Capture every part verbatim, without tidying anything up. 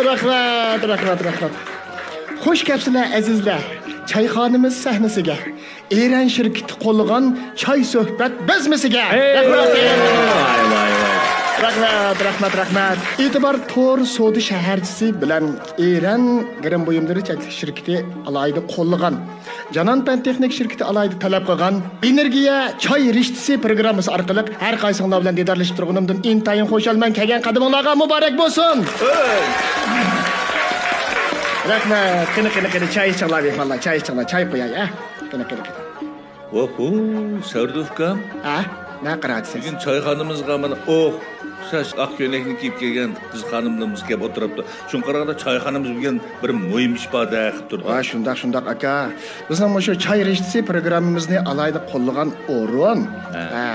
رەھمەت، رەھمەت، رەھمەت. خوش كەپسىلەر ئەزىزلەر، چايخانىمىز سەھنىسىگە، ئېرەن شىركىتى قوللىغان چاي سۆھبەت بەزمىسىگە. رەھمەت. ۋاي، ۋاي، ۋاي. رەھمەت، رەھمەت، رەھمەت. ئېتىبار تور سودا شەھەرچىسى بىلەن ئېرەن گىرىم بۇيۇملىرى چەكلىك شىركىتى ئالاھىدە قوللىغان جانان پەن تېخنىك شىركىتى ئالاھىدە تەلەپ قىلغان ئېنېرگىيە چاي رىشتىسى پروگراممىسى ئارقىلىق ھەر قايسىڭلار بىلەن دىدارلىشىپ تۇرغىنىمدىن ئىنتايىن خۇشالمەن. كەلگەن قەدىمىڭلارغا مۇبارەك بولسۇن! رەھمەت. قېنى، قېنى، قېنى، چاي ئىچىڭلار، مېھمانلار، چاي ئىچىڭلار، چاي قۇياي، ھە؟ قېنى، قېنى، قېنى. ئوھو، سەۋردۇف ئۇكام. ھە؟ نە قىراۋاتىسىز؟ بۈگۈن چايخانىمىزغا مانا ئوخشاش ئاق كۆينەكنى كىيىپ كەلگەن قىز خانىملىرىمىز كېلىپ ئولتۇرۇپتۇ. شۇڭا قارىغاندا چايخانىمىز بۈگۈن بىر مۇھىم ئىپادە قىلىپ تۇرىدۇ. ۋاي، شۇنداق، شۇنداق، ئاكا. بىزنىڭ مۇشۇ چاي رىشتىسى پروگراممىمىزنى ئالاھىدە قوللىغان ئورۇن، ھە. ھە،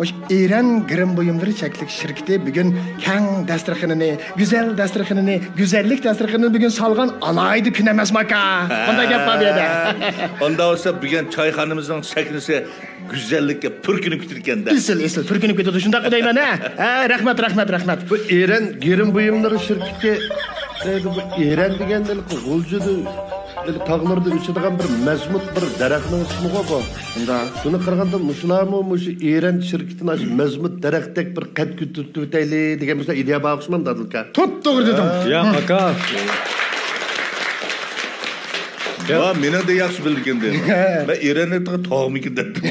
مۇشۇ ئېرەن گىرىم بۇيۇملىرى چەكلىك شىركىتى بۈگۈن كەڭ دەستىخىنىنى، گۈزەل دەستىخىنىنى، گۈزەللىك دەستىخىنىنى بۈگۈن سالغان ئالاھىدە كۈن ئەمەسمۇ، ئاكا؟ ھە. قانداق گەپ بار بۇ يەردە؟ ئۇنداق بولسا بۈگۈن چايخانىمىزنىڭ سەھنىسى گۈزەللىككە پۈركىنىپ كېتىدىكەن-دە. ئېسىل، ئېسىل، پۈركىنىپ كېتىدۇ، شۇنداقمۇ دەيمەن، ھە؟ ھە، رەھمەت، رەھمەت، رەھمەت. بۇ ئېرەن گىرىم بۇيۇملىرى شىركىتى، ئە، بۇ ئېرەن دېگەن ھېلىقى غۇلجىدا، ھېلىقى تاغلىرىدا ئۆسىدىغان بىر مەزمۇت بىر دەرەخنىڭ ئىسمىغۇ بۇ. شۇنداق. شۇنى قارىغاندا مۇشۇلارمۇ مۇشۇ ئېرەن شىركىتىنى ئاشۇ مەزمۇت دەرەختەك بىر قەد كۆتۈرتۈۋېتەيلى دېگەن مۇشۇنداق ئىدىيە بار ئوخشىمامدۇ، ئادىل ئاكا؟ توپتوغرا دېدىڭ. يا، ئاكا. ۋا، مېنىڭدىن ياخشى بىلىدىكەن دەيمەن. مەن ئېرەننى تاغمىكىن دەپتىم.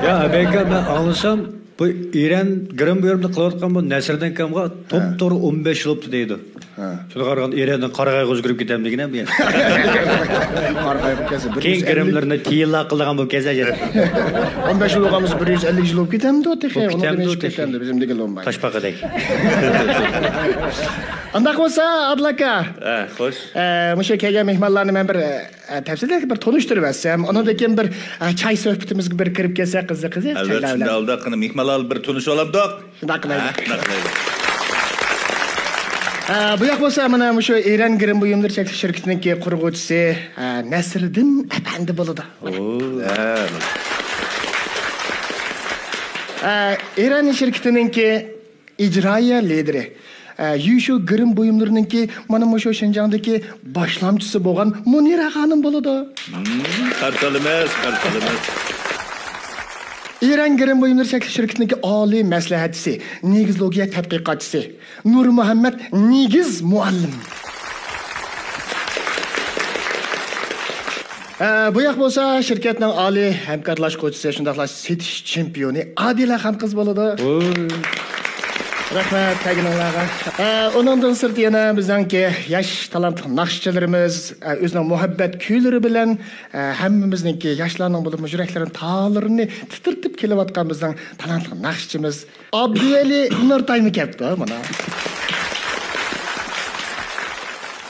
يا، ئەبەي ئاكا، مەن ئاڭلىسام، بۇ ئېرەن گىرىم بۇيۇمدا قىلىۋاتقان بۇ نەسىردىن ئاكامغا توپتوغرا ئون بەش يىل بوپتۇ دەيدۇ. ھە. شۇنى قارىغاندا ئېرەندىن قارىغايغا ئۆزگىرىپ كېتەمدىكىن بۇ يەر. قارىغايغا كەلسە بىر يۈز ئەللىك. كېيىن گىرىملىرىنى تىيىنلا قىلىدىغان بولۇپ كەتسە. ئون بەش يىل بولغانمىز، بىر يۈز ئەللىك يىل بولۇپ كېتەمدۇ تېخى. بولۇپ كېتەمدۇ تېخى. بىزنىڭدىكى بولمايدۇ. تاشپاقىدەك. ئانداق بولسا، ئادىل ئاكا. ھە، خوش. ئە، مۇشۇ كەلگەن مېھمانلارنى مەن بىر، ئە، تەپسىلىي بىر تونۇشتۇرۇۋەتسەم، ئۇنىڭدىن كېيىن بىر، ئە، چاي سۆھبىتىمىزگە بىر كىرىپ كەتسەك، قىزىق، قىزىق ئەلۋەت، چايلار بىلەن. شۇنداق، ئالدى قېنى، مېھمانلار بىر تونۇشۇۋالامدۇق؟ شۇنداق قىلايلى. ھە، شۇنداق قىلايلى. ئە، بۇ ياق بولسا، مانا مۇشۇ ئېرەن گىرىم بۇيۇملىرى چەكلىك شىركىتىنىڭكى قۇرغۇچىسى، ئە، نەسرىدىن ئەپەندى بولىدۇ. ئوو. ھە. ئە، ئېرەن شىركىتىنىڭكى ئىجرائىيە لىدىرى، ئە، يۈشۈ گىرىم بۇيۇملىرىنىڭكى مانا مۇشۇ شىنجاڭدىكى باشلامچىسى بولغان مۇنىرە خانىم بولىدۇ. مم، قارشى ئالىمىز، قارشى ئالىمىز. ئېرەن گىرىم بۇيۇملىرى چەكلىك شىركىتىنىڭكى ئالىي مەسلىھەتچىسى، نېگىزلوگىيە تەتقىقاتچىسى نۇرمۇھەممەت نېگىز مۇئەللىم. ئە، بۇ ياق بولسا شىركەتنىڭ ئالىي ھەمكارلاشقۇچىسى، شۇنداقلا سېتىش چېمپىيونى ئادىلە خانقىز بولىدۇ. ۋوي. رەھمەت كەلگىنىڭلارغا. ئە، ئۇنىڭدىن سىرت يەنە بىزنىڭكى ياش تالانتلىق ناخشىچىلىرىمىز، ئە، ئۆزىنىڭ مۇھەببەت كۈيلىرى بىلەن، ئە، ھەممىمىزنىڭكى ياشلارنىڭ بولۇپمۇ يۈرەكلىرىنىڭ تاللىرىنى تىترىتىپ كېلىۋاتقان بىزنىڭ تالانتلىق ناخشىچىمىز ئابدۇۋەلى نۇرتايمۇ كەپتۇ، مانا.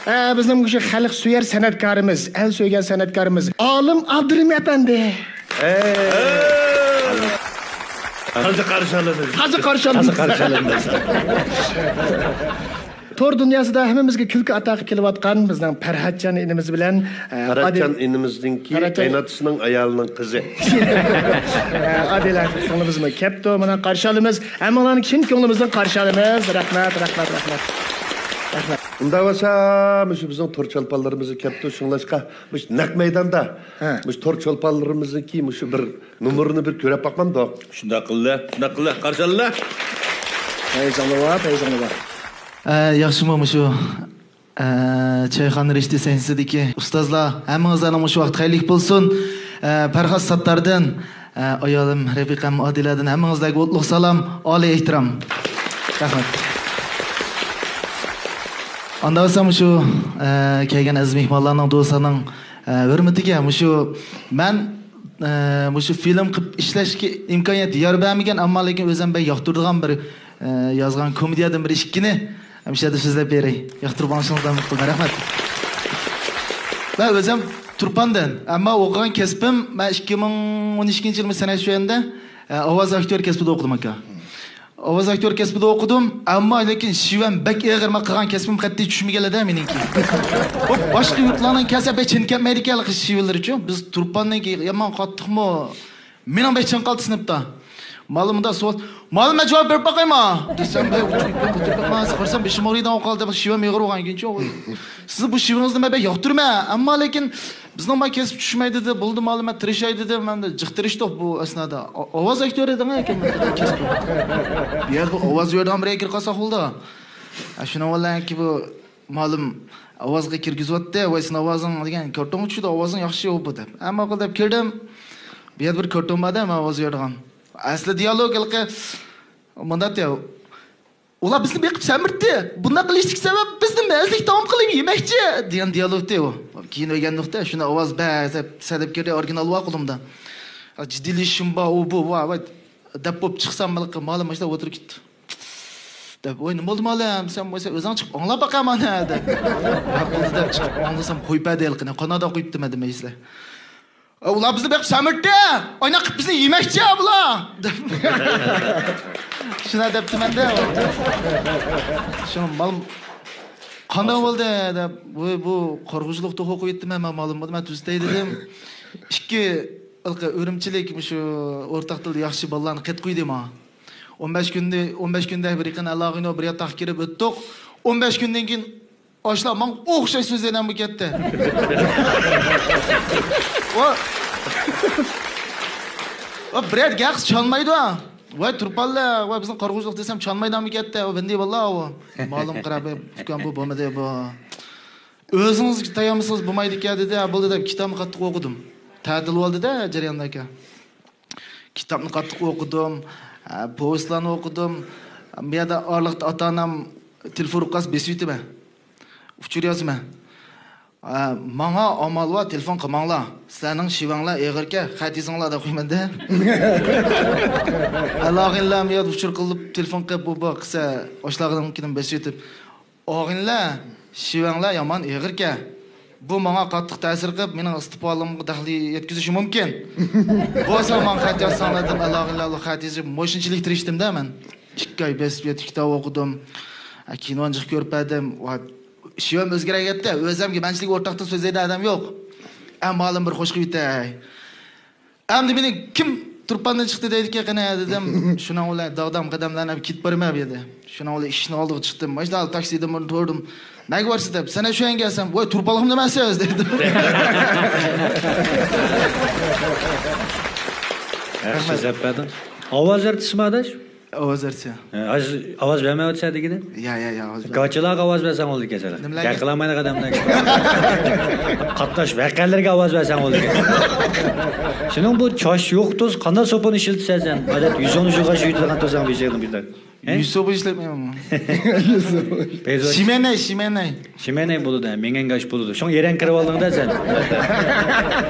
ئە، بىزنىڭ مۇشۇ خەلق سۆيەر سەنئەتكارىمىز، ئەل سۆيگەن سەنئەتكارىمىز ئالىم ئابدۇرېھىم ئەپەندى. ھەي. تازا قارشى ئالىمىز. تازا قارشى ئالىمىز. تازا قارشى ئالىمىز. تور دۇنياسىدا ھەممىمىزگە كۈلكە ئاتا قىلىپ كېلىۋاتقان بىزنىڭ پەرھاتجان ئىنىمىز بىلەن، ئە، پەرھاتجان ئادىل-، ئىنىمىزنىڭكى پەرھاتجان قېيىناتىسىنىڭ ئايالىنىڭ قىزى. ئە، ئادىلە سىڭلىمىزمۇ كەپتۇ. مانا قارشى ئالىمىز. ھەممىڭلارنى چىن كۆڭلىمىزدىن قارشى ئالىمىز. رەھمەت، رەھمەت، رەھمەت. رەھمەت. ئۇنداق بولسا، مۇشۇ بىزنىڭ تور چولپانلىرىمىزمۇ كەپتۇ. شۇڭلاشقا، مۇشۇ نەق مەيداندا، ھە، مۇشۇ تور چولپانلىرىمىزنىڭكى مۇشۇ بىر نومۇرىنى بىر كۆرۈپ باقمامدۇق؟ شۇنداق قىللا، شۇنداق قىللا، قارشى ئاللا. پەيزىڭلار بار، پەيزىڭلار بار. ئە، ياخشىمۇ مۇشۇ، ئە، چايخانا رىشتە سەھنىسىدىكى ئۇستازلار، ھەممىڭىزلارنىڭ مۇشۇ ۋاقىت خەيرلىك بولسۇن. ئە، پەرھات ساتتاردىن، ئە، ئايالىم رەپىقەم ئادىلەدىن ھەممىڭىزلەرگە ئوتلۇق سالام، ئالىي ئېھتىرام. رەھمەت. ئاندا بولسا مۇشۇ، ئە، كەلگەن ئەزىز مېھمانلارنىڭ، دوستلارنىڭ، ئە، ھۆرمىتىگە مۇشۇ مەن، ئە، مۇشۇ فىلىم قىلىپ ئىشلەشكە ئىمكانىيەت يار بەرمىگەن، ئەمما لېكىن ئۆزۈم بەك ياقتۇرىدىغان بىر، ئە، يازغان كومېدىيەدىن بىر ئىككىنى ھەمىشە دەپ سۆزلەپ بېرەي. ياقتۇرۇپ ئاڭلىشىڭىزنى ئۈمىد قىلىمەن. رەھمەت. مەن ئۆزۈم تۇرپاندىن، ئەمما ئوقۇغان كەسپىم، مەن ئىككى مىڭ ئون ئىككىنچى يىلى سەنئەت شۆيەندە، ئە، ئاۋاز ئاكتيور كەسپىدە ئوقۇدۇم، ئاكا. ئاۋاز ئاكتيور كەسپىدە ئوقۇدۇم، ئەمما لېكىن شىۋەم بەك ئېغىر، مەن قىلغان كەسپىم قەتئىي چۈشمىگەنلەردە مېنىڭكى. باشقا يۇرتلارنىڭ كەلسە بەك چىن كەتمەيدىكەن شىۋىلىرىچۇ. بىز تۇرپاننىڭكى يامان قاتتىقمۇ. مېنىڭ بەك چىن قالدى سىنىپتا. مالىم مۇنداق سوئال، مالىم، مەن جاۋاب بېرىپ باقايما؟ دېسەم، ھەي، ئۇچۇپ كەتمەڭ، قارىسام، بېشىم ئاغرىيدىغان قالدى، شىۋەم ئېغىر بولغان كېيىنچۇ. سىزنىڭ بۇ شىۋىڭىزنى مەن بەك ياقتۇرىمەن، ئەمما لېكىن بىزنىڭ ما كەسىپ چۈشمەي دېدى، بولدى مالىم، مەن تىرىشاي دېدىم، مەن جىق تىرىشتۇق بۇ ئەسنادا. ئا-، ئاۋاز ئەكتىيورى دېدىڭ ئەكەن، مەن دېدىم، كەسپىم. بۇ يەردە ئاۋاز بېرىدىغان بىر ئەكىر قالساق بولدى. شۇنىڭ بىلەن بۇ مالىم ئاۋازغا كىرگۈزۈۋەتتى، ۋاي سېنىڭ ئاۋازىڭ دېگەن، كارتونغا چۈشىدۇ، ئاۋازىڭ ياخشى بۇ دەپ. ھە ماقۇل دەپ كىردىم. بۇ يەردە بىر كارتون بار-دە، مەن ئاۋاز بېرىدىغان. ئەسلى دىيالوگ ھېلىقى مۇنداق دەيدۇ. ئۇلار بىزنى بېقىپ سەمرىتتى. بۇنداق قىلىشتىكى سەۋەب بىزنى مەززىلىك تائام قىلىپ يېمەكچى دېگەن دىيالوگتى ئۇ. كېيىن ئۆگەندۇق-تە، شۇنى ئاۋاز بەس دەپ سەدەپ كىردى، ئورىگىنال بار قولۇمدا. جىددىيلىشىشىم بار، ئۇ بۇ ۋا ۋا دەپ بولۇپ چىقسام، ھېلىقى مالىم مۇشۇنداق ئولتۇرۇپ كېتىپتۇ. دەپ، ۋاي، نېمە بولدى مالىم؟ سەن بولسا ئۆزۈڭ چىقىپ ئاڭلاپ باقە مانا دەپ. ھە بولدى دەپ چىقىپ ئاڭلىسام، قويۇپ بەردى ھېلىقىنى. قانداق قويۇپتۇ مەن دېمەيسىلەر. ئۇلار بىزنى بېقىپ سەمرىتتى. ئايناق قىلىپ بىزنى يېمەكچى بۇلار دەپ. شۇنداق دەپتىمەن-دە. شۇ مال قانداق بولدى دەپ، ۋاي، بۇ قارىغۇچىلىقتا ئوقۇپ يەتتىم، مەن مالىم بولدى، مەن تۈزىتەي دېدىم. ئىككى ھېلىقى ئۈرۈمچىلىك مۇشۇ ئورتاق تىلدا ياخشى بالىلارنى قېتىپ قويدى ماڭا. ئون بەش كۈندە، ئون بەش كۈندە بىر يېقىن ئەلاغىنو بىر ياتاققا كىرىپ ئۆتتۇق. ئون بەش كۈندىن كېيىن ئاشۇلار ماڭا ئوخشاش سۆزلەيدىغان بولۇپ كەتتى. ۋا، ۋا، بىرەر گەق چانمايدۇ. ۋاي، تۇرپانلار، ۋاي، بىزنىڭ قارىغۇچىلىق دېسەم چانمايدىغان بولۇپ كەتتى. ۋا، بىندى باللا، ۋا. مالىم قاراپ، ئۇكام، بۇ بولمىدى، بۇ. ئۆزىڭىز تايانمىسىڭىز بولمايدىكەن دېدى. ھە، بولدى دەپ كىتابنى قاتتىق ئوقۇدۇم. تەتىل بولدى-دە جەرياندا ئاكا. كىتابنى قاتتىق ئوقۇدۇم، ھە، پوۋېستلارنى ئوقۇدۇم. بۇ يەردە ئارىلىقتا ئاتا-ئانام تېلېفون ئۇرۇپ قالسا بېسىۋېتىمەن. ئۇچۇر يازىمەن. ھە، ماڭا ئامال بار، تېلېفون قىلماڭلار. سىلەرنىڭ شىۋەڭلار ئېغىركەن، خەت يېزىڭلار دەپ قويىمەن-دە. ئالاغىنلار بۇ يەردە ئۇچۇر قىلىپ، تېلېفون قىلىپ، بۇ، بۇ قىلسا، ئاشۇلارنىڭكىنى بېسىۋېتىپ، ئاغىنىلەر، شىۋەڭلار يامان ئېغىركەن. بۇ ماڭا قاتتىق تەسىر قىلىپ، مېنىڭ ئىستىقبالىمغا دەخلى يەتكۈزۈشى مۇمكىن. بولسا ماڭا خەت يازساڭلار دېدىم، ئالاغىنىلەر، خەت يېزىپ، مۇشۇنچىلىك تىرىشتىم-دە مەن. ئىككى ئاي بېسىپ يېتىپ كىتاب ئوقۇدۇم. كىنو جىق كۆرۈپ بەردىم. ۋا، شىۋەم ئۆزگىرەپ كەتتى. ئۆزۈمگە مەنچىلىك ئورتاقتا سۆزلەيدىغان ئادەم يوق. ئەمما مالىم بىر خوش قىلىپ يېتەي. ئەمدى مېنى كىم تۇرپاندىن چىقتى دەيدىكەن قېنى دېدىم. شۇنىڭ بىلەن داغدام قەدەملەرنى كېتىپ بارىمەن بۇ يەردە. شۇنىڭ بىلەن ئىشىكنىڭ ئالدىغا چىقتىم. ماشىنا تاكسىدىن بۇرۇن تۇردۇم. نەگە بارسىز دەپ. سەن شۇ يەرگە كەلسەم، ۋاي، تۇرپانلىقمۇ دېمەسسىز دېدىم. ياخشى زەپ بەردىڭ. ئاۋاز ئارتىسمۇ ئاداش؟ ئاۋاز ئارتىسى. ئاۋاز بەرمەيۋاتىسەن دېگىنى؟ يا، يا، يا، ئاۋاز بەر. گاچىلارغا ئاۋاز بەرسەڭ بولىدىكەن سەن. نېمىلەرگە؟ گەپ قىلالمايدىغان ئادەملەرگە. قاتناش ۋەقەلىرىگە ئاۋاز بەرسەڭ بولىدىكەن. سېنىڭ بۇ چاچ يوق تۇز قانداق سوپۇن ئىشلىتىسەن سەن؟ ئادەتتە يۈز ئون يىلغا يۇيىدىغان تۇرساڭ بىر يىلدىن بىر. ھە؟ يۈز سوپۇن ئىشلەتمەيمەن. شىمەنەي، شىمەنەي. شىمەنەي بولىدۇ، مېڭەڭگە ئاش بولىدۇ. شۇڭا ئېرەن كىرىۋالدىڭ-دە سەن.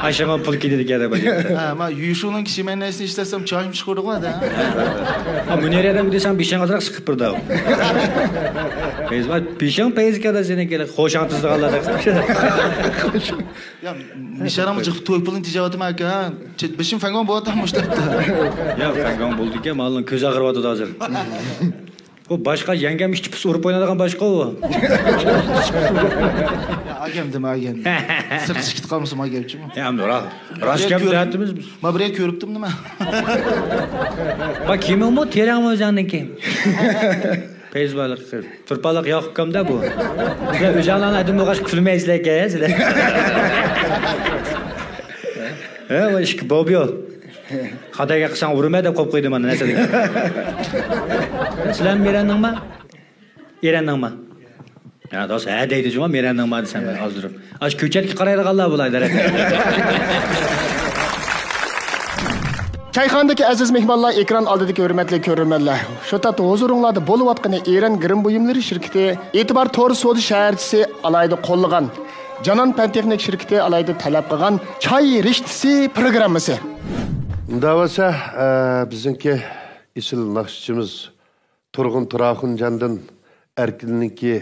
ئاشۇڭا پۇل كېتىدىكەن دەپ. ھە، ما يۈشۇنىڭ شىمەنەيسىنى ئىشلەتسەم چاچىم چىقىدىغۇ دە. ھە، مۇنىرەدەم دېسەڭ بېشىڭ ئازراق سىقىپ بىر داۋ. پەيزىۋات، بېشىڭ پەيزىكەن سېنىڭكى، خوشاڭ تىزىغانلاردەك. يا، مىشەرەڭ جىق توي پۇلىنى تېجەۋاتىمەن ئاكا. بېشىم فەڭگوڭ بولۇۋاتامۇ مۇشۇ تاپتا. يا، فەڭگوڭ بولدىكەن، مالنىڭ كۆزى ئاغرىۋاتىدۇ ھازىر. ئۇ باشقا يەڭگەم ئىچ پۇس ئۇرۇپ ئوينايدىغان باشقا ئۇ. يا، ئاگەم دېمە، ئاگەم. سىرتقا چىقىپ قالمىسۇن ئاگەمچىمۇ. يا، ئەمدى راست، راست گەپ دەۋاتىمىز بىز. ما بىر يەر كۆرۈپتىم نېمە؟ باق، كىيىمىڭمۇ، تېرەڭمۇ ئۆزۈڭنىڭكى. پەيزى بالىق قىز. تۇرپانلىق ياقۇپكامدا بۇ. سىلەر ئۆزۈڭلارنىڭ ئادىمى بولغاچ كۈلمەيسىلەركەن، سىلەر. ھە، بۇ ئىككى بوبيو. خاتا گەپ قىلساڭ ئۇرىمەن دەپ قويۇپ قويدى مانا نەرسىلەرگە. سىلەرمۇ ئېرەننىڭما؟ ئېرەننىڭما؟ ھە، دوست، ھە دەيدۇ جۇما، ئېرەننىڭما دېسەم مەن ئازدۇرۇپ. ئاشۇ كۆچەتكە قارايدىغانلار بۇلار دەرەك. چايخانىدىكى ئەزىز مېھمانلار، ئېكران ئالدىدىكى ھۆرمەتلىك كۆرۈرمەنلەر، شۇ تاپتا ھۇزۇرۇڭلاردا بولۇۋاتقىنى ئېرەن گىرىم بۇيۇملىرى شىركىتى ئېتىبار تور سودا شەھەرچىسى ئالاھىدە قوللىغان، جانان پەن تېخنىك شىركىتى ئالاھىدە تەلەپ قىلغان چاي رىشتىسى پروگراممىسى. ئۇنداق بولسا، ئە، بىزنىڭكى ئېسىل ناخشىچىمىز تۇرغۇن تۇراخۇنجاندىن ئەركىننىڭكى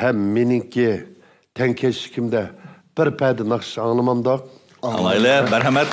ھەم مېنىڭكى تەڭكەشلىكىمدە بىر پەدە ناخشا ئاڭلىمامدۇق؟ ئاڭلايلى، مەرھەمەت.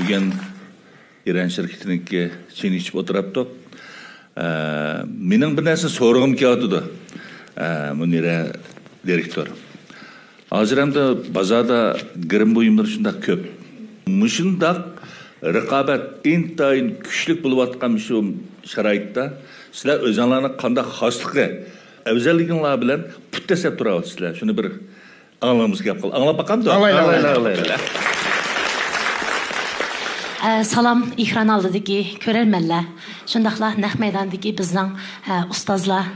بۈگۈن ئىران شىركىتىنىڭكى چېيىنى ئىچىپ ئولتۇراتتۇق. ئە، مېنىڭ بىر نەرسە سورىغۇم كېلىۋاتىدۇ، ئە، مۇنىرە دىرېكتور. ھازىر ئەمدى بازاردا گىرىم بۇيۇملىرى شۇنداق كۆپ. مۇشۇنداق رىقابەت ئىنتايىن كۈچلۈك بولۇۋاتقان شۇ شارائىتتا سىلەر ئۆزۈڭلارنىڭ قانداق خاسلىقى، ئەۋزەللىكىڭلار بىلەن پۇت دەسسەپ تۇرۇۋاتىسىلەر؟ شۇنى بىر ئاڭلىغۇمىز كەپ قالدى. ئاڭلاپ باقامدۇ؟ ئاڭلايلى، ئاڭلايلى، ئاڭلايلى. ئە، سالام، ئېكران ئالدىدىكى كۆرەرمەنلەر، شۇنداقلا نەق مەيداندىكى بىزنىڭ، ئە، ئۇستازلار،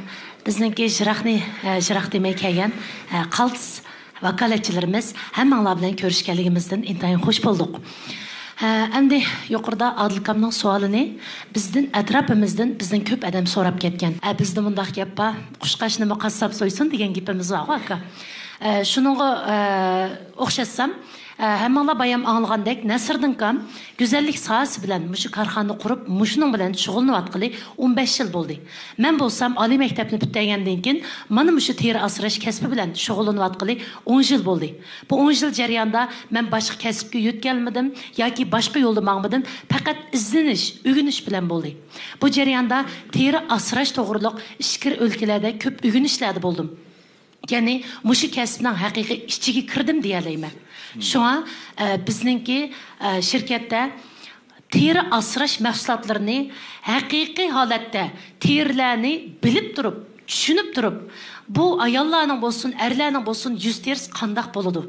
بىزنىڭكى يىراقنى، ئە، يىراق دېمەي كەلگەن، ئە، قالتىس ۋاكالەتچىلىرىمىز، ھەممىڭلار بىلەن كۆرۈشكەنلىكىمىزدىن ئىنتايىن خۇش بولدۇق. ئە، ئەمدى يۇقىرىدا ئادىل ئاكامنىڭ سوئالىنى بىزدىن، ئەتراپىمىزدىن بىزدىن كۆپ ئادەم سوراپ كەتكەن. ئە، بىزدە مۇنداق گەپ بار، «قۇشقاچنىمۇ قاسساپ سويسۇن» دېگەن گېپىمىز بارغۇ، ئاكا. ئە، شۇنىڭغا، ئە، ئوخشاتسام، ئە، ھەممىڭلار بايام ئاڭلىغاندەك، نەسىردىن ئاكام گۈزەللىك ساھەسى بىلەن مۇشۇ كارخانا قۇرۇپ، مۇشۇنىڭ بىلەن شۇغۇللىنىۋاتقىلى ئون بەش يىل بولدى. مەن بولسام ئالىي مەكتەپنى پۈتتۈرگەندىن كېيىن مانا مۇشۇ تېرە ئاسراش كەسپى بىلەن شۇغۇللىنىۋاتقىلى ئون يىل بولدى. بۇ ئون يىل جەريانىدا مەن باشقا كەسىپكە يۆتكەلمىدىم ياكى باشقا يولدا ماڭمىدىم، پەقەت ئىزدىنىش، ئۆگىنىش بىلەن بولدى. بۇ جەرياندا تېرە ئاسراش توغرۇلۇق ئىچكىرى ئۆلكىلەردە كۆپ ئۆگىنىشلەردە بولدۇم. يەنى مۇشۇ كەسىپنىڭ ھەقىقىي ئىچىگە كىردىم دېيەلەيمەن. شۇڭا، ئە، بىزنىڭكى، ئە، شىركەتتە تېرە ئاسراش مەھسۇلاتلىرىنى ھەقىقىي ھالەتتە تېرىلەرنى بىلىپ تۇرۇپ، چۈشىنىپ تۇرۇپ، بۇ ئاياللارنىڭ بولسۇن، ئەرلەرنىڭ بولسۇن، يۈز تېرىسى قانداق بولىدۇ؟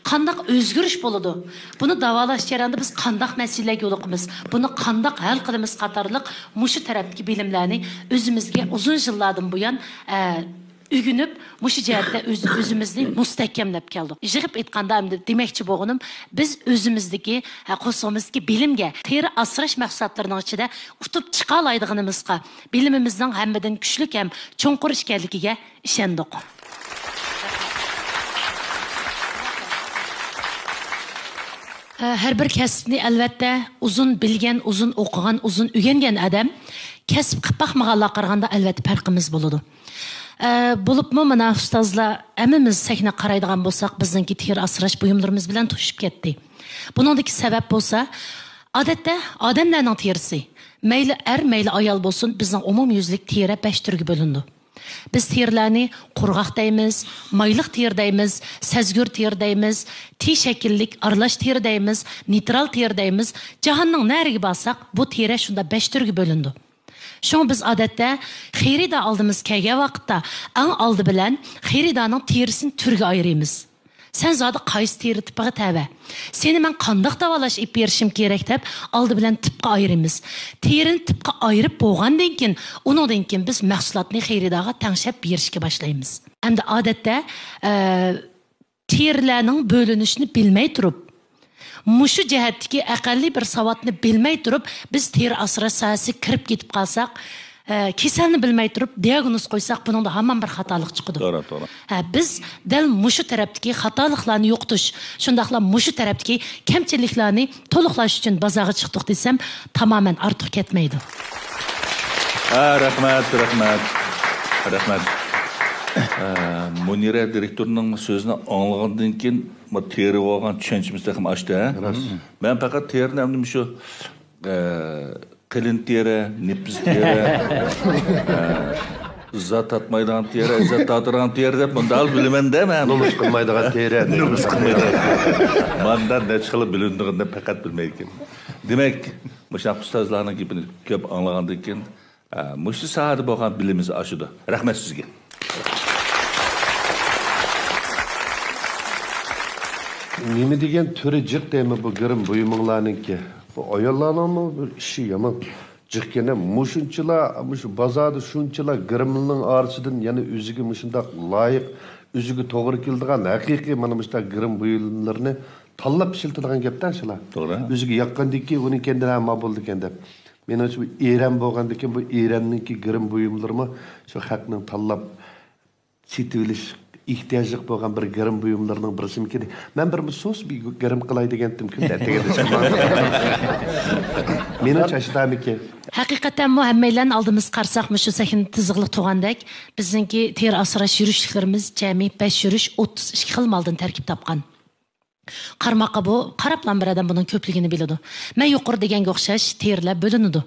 قانداق ئۆزگىرىش بولىدۇ؟ بۇنى داۋالاش جەريانىدا بىز قانداق مەسىلىلەرگە يولۇقىمىز؟ بۇنى قانداق ھەل قىلىمىز؟ قاتارلىق مۇشۇ تەرەپتىكى بىلىملەرنى ئۆزىمىزگە ئۇزۇن يىللاردىن بۇيان، ئە، ئۆگىنىپ، مۇشۇ جەھەتتە ئۆز-، ئۆزىمىزنى مۇستەھكەملەپ كەلدۇق. يىغىپ ئېيتقاندا، ئەمدى دېمەكچى بولغىنىم، بىز ئۆزىمىزدىكى، ھە، قورسىقىمىزدىكى بىلىمگە، تېرە ئاسراش مەھسۇلاتلىرىنىڭ ئىچىدە ئۇتۇپ چىقالايدىغىنىمىزغا، بىلىمىمىزنىڭ ھەممىدىن كۈچلۈك ھەم چوڭقۇر ئىكەنلىكىگە ئىشەندۇق. ھە، ھەر بىر كەسىپنى، ئەلۋەتتە، ئۇزۇن بىلگەن، ئۇزۇن ئوقۇغان، ئۇزۇن ئۆگەنگەن ئادەم كەسىپ قىلىپ باقمىغانلارغا قارىغاندا، ئەلۋەتتە، پەرقىمىز بولىدۇ. ئە، بولۇپمۇ مانا ئۇستازلار، ھەممىمىز سەھنىگە قارايدىغان بولساق، بىزنىڭكى تېرە ئاسراش بۇيۇملىرىمىز بىلەن توشۇپ كەتتى. بۇنىڭدىكى سەۋەب بولسا، ئادەتتە ئادەملەرنىڭ تېرىسى، مەيلى ئەر، مەيلى ئايال بولسۇن، بىزنىڭ ئومۇميۈزلۈك تېرە بەش تۈرگە بۆلۈنىدۇ. بىز تېرىلەرنى قۇرغاق دەيمىز، مايلىق تېرە دەيمىز، سەزگۈر تېرە دەيمىز، تى شەكىللىك ئارىلاش تېرە دەيمىز، نېيترال تېرە دەيمىز. جاھاننىڭ نەرىگە بارساق، بۇ تېرە شۇنداق بەش تۈرگە بۆلۈنىدۇ. شۇڭا بىز ئادەتتە خېرىدار ئالدىمىزغا كەلگەن ۋاقىتتا، ئەڭ ئالدى بىلەن خېرىدارنىڭ تېرىسىنى تۈرگە ئايرىيمىز. سەن زادى قايسى تېرە تىپىغا تەۋە؟ سېنى مەن قانداق داۋالاش ئېلىپ بېرىشىم كېرەك دەپ، ئالدى بىلەن تىپقا ئايرىيمىز. تېرىنى تىپقا ئايرىپ بولغاندىن كېيىن، ئۇنىڭدىن كېيىن بىز مەھسۇلاتنى خېرىدارغا تەڭشەپ بېرىشكە باشلايمىز. ئەمدى ئادەتتە، ئە، تېرىلەرنىڭ بۆلۈنۈشىنى بىلمەي تۇرۇپ، مۇشۇ جەھەتتىكى ئەقەللىي بىر ساۋاتنى بىلمەي تۇرۇپ، بىز تېرە ئاسراش ساھەسىگە كىرىپ كېتىپ قالساق، ئە، كېسەلنى بىلمەي تۇرۇپ دىئاگنوز قويساق، بۇنىڭدا ھامان بىر خاتالىق چىقىدۇ. توغرا، توغرا. ھە، بىز دەل مۇشۇ تەرەپتىكى خاتالىقلارنى يوقىتىش، شۇنداقلا مۇشۇ تەرەپتىكى كەمچىلىكلەرنى تولۇقلاش ئۈچۈن بازارغا چىقتۇق دېسەم، تامامەن ئارتۇق كەتمەيدۇ. ھە، رەھمەت، رەھمەت، رەھمەت. ئە، مۇنىرە دىرېكتورنىڭ سۆزىنى ئاڭلىغاندىن كېيىن، بۇ تېرىگە بولغان چۈشەنچىمىز تېخىمۇ ئاشتى، ھە؟ راست. مەن پەقەت تېرىنى ئەمدى مۇشۇ، ئە، قېلىن تېرە، نېپىز تېرە، ئە، زات تارتمايدىغان تېرە، زات تارتىدىغان تېرە دەپ مۇنداق بىلىمەن-دە مەن. نومۇس قىلمايدىغان تېرە. نومۇس قىلمايدىغان. ماندا نەچچە خىل بىلىنىدىغىنىنى پەقەت بىلمەيدىكەن. دېمەك، مۇشۇنداق ئۇستازلارنىڭ گېپىنى كۆپ ئاڭلىغاندىن كېيىن، ئە، مۇشۇ ساھەدە بولغان بىلىمىمىز ئاشىدۇ. رەھمەت سىزگە. نېمە دېگەن تۈرى جىق دەيمەن بۇ گىرىم بۇيۇمۇڭلارنىڭكى. بۇ ئاياللارنىڭمۇ بىر ئىشى يامان. جىقكەنە مۇشۇنچىلا، مۇشۇ بازاردا شۇنچىلا گىرىمنىڭ ئارىسىدىن يەنە ئۆزىگە مۇشۇنداق لايىق، ئۆزىگە توغرا كېلىدىغان ھەقىقىي مانا مۇشۇنداق گىرىم بۇيۇملىرىنى تاللاپ ئىشلىتىدىغان گەپتە شۇلار. توغرا. ئۆزىگە ياققاندىكى ئۇنى كەندىن ھە ماقۇل ئىكەن دەپ. مېنىڭچە بۇ ئېرەن بولغاندىكىن بۇ ئېرەننىڭكى گىرىم بۇيۇملىرىمۇ شۇ خەقنىڭ تاللاپ سېتىۋېلىش ئېھتىياجلىق بولغان بىر گىرىم بۇيۇملىرىنىڭ بىرسىمىكىن. مەن بىر سۇس بىر گىرىم قىلاي دېگەنتىم كۈندە ئەتىگەندە چىقماڭ. مېنىڭچە ئاشۇنداقمىكىن؟ ھەقىقەتەنمۇ ھەممەيلەن ئالدىمىزغا قارىساق مۇشۇ سەھنە تىزىقلىق تۇرغاندەك، بىزنىڭكى تېرە ئاسراش يۈرۈشلۈكلىرىمىز جەمئىي بەش يۈرۈش ئوتتۇز ئىككى خىل مالدىن تەركىب تاپقان. قارىماققا بۇ، قاراپلا بىر ئادەم بۇنىڭ كۆپلۈكىنى بىلىدۇ. مەن يۇقىرىدا دېگەنگە ئوخشاش تېرىلەر بۆلۈنىدۇ.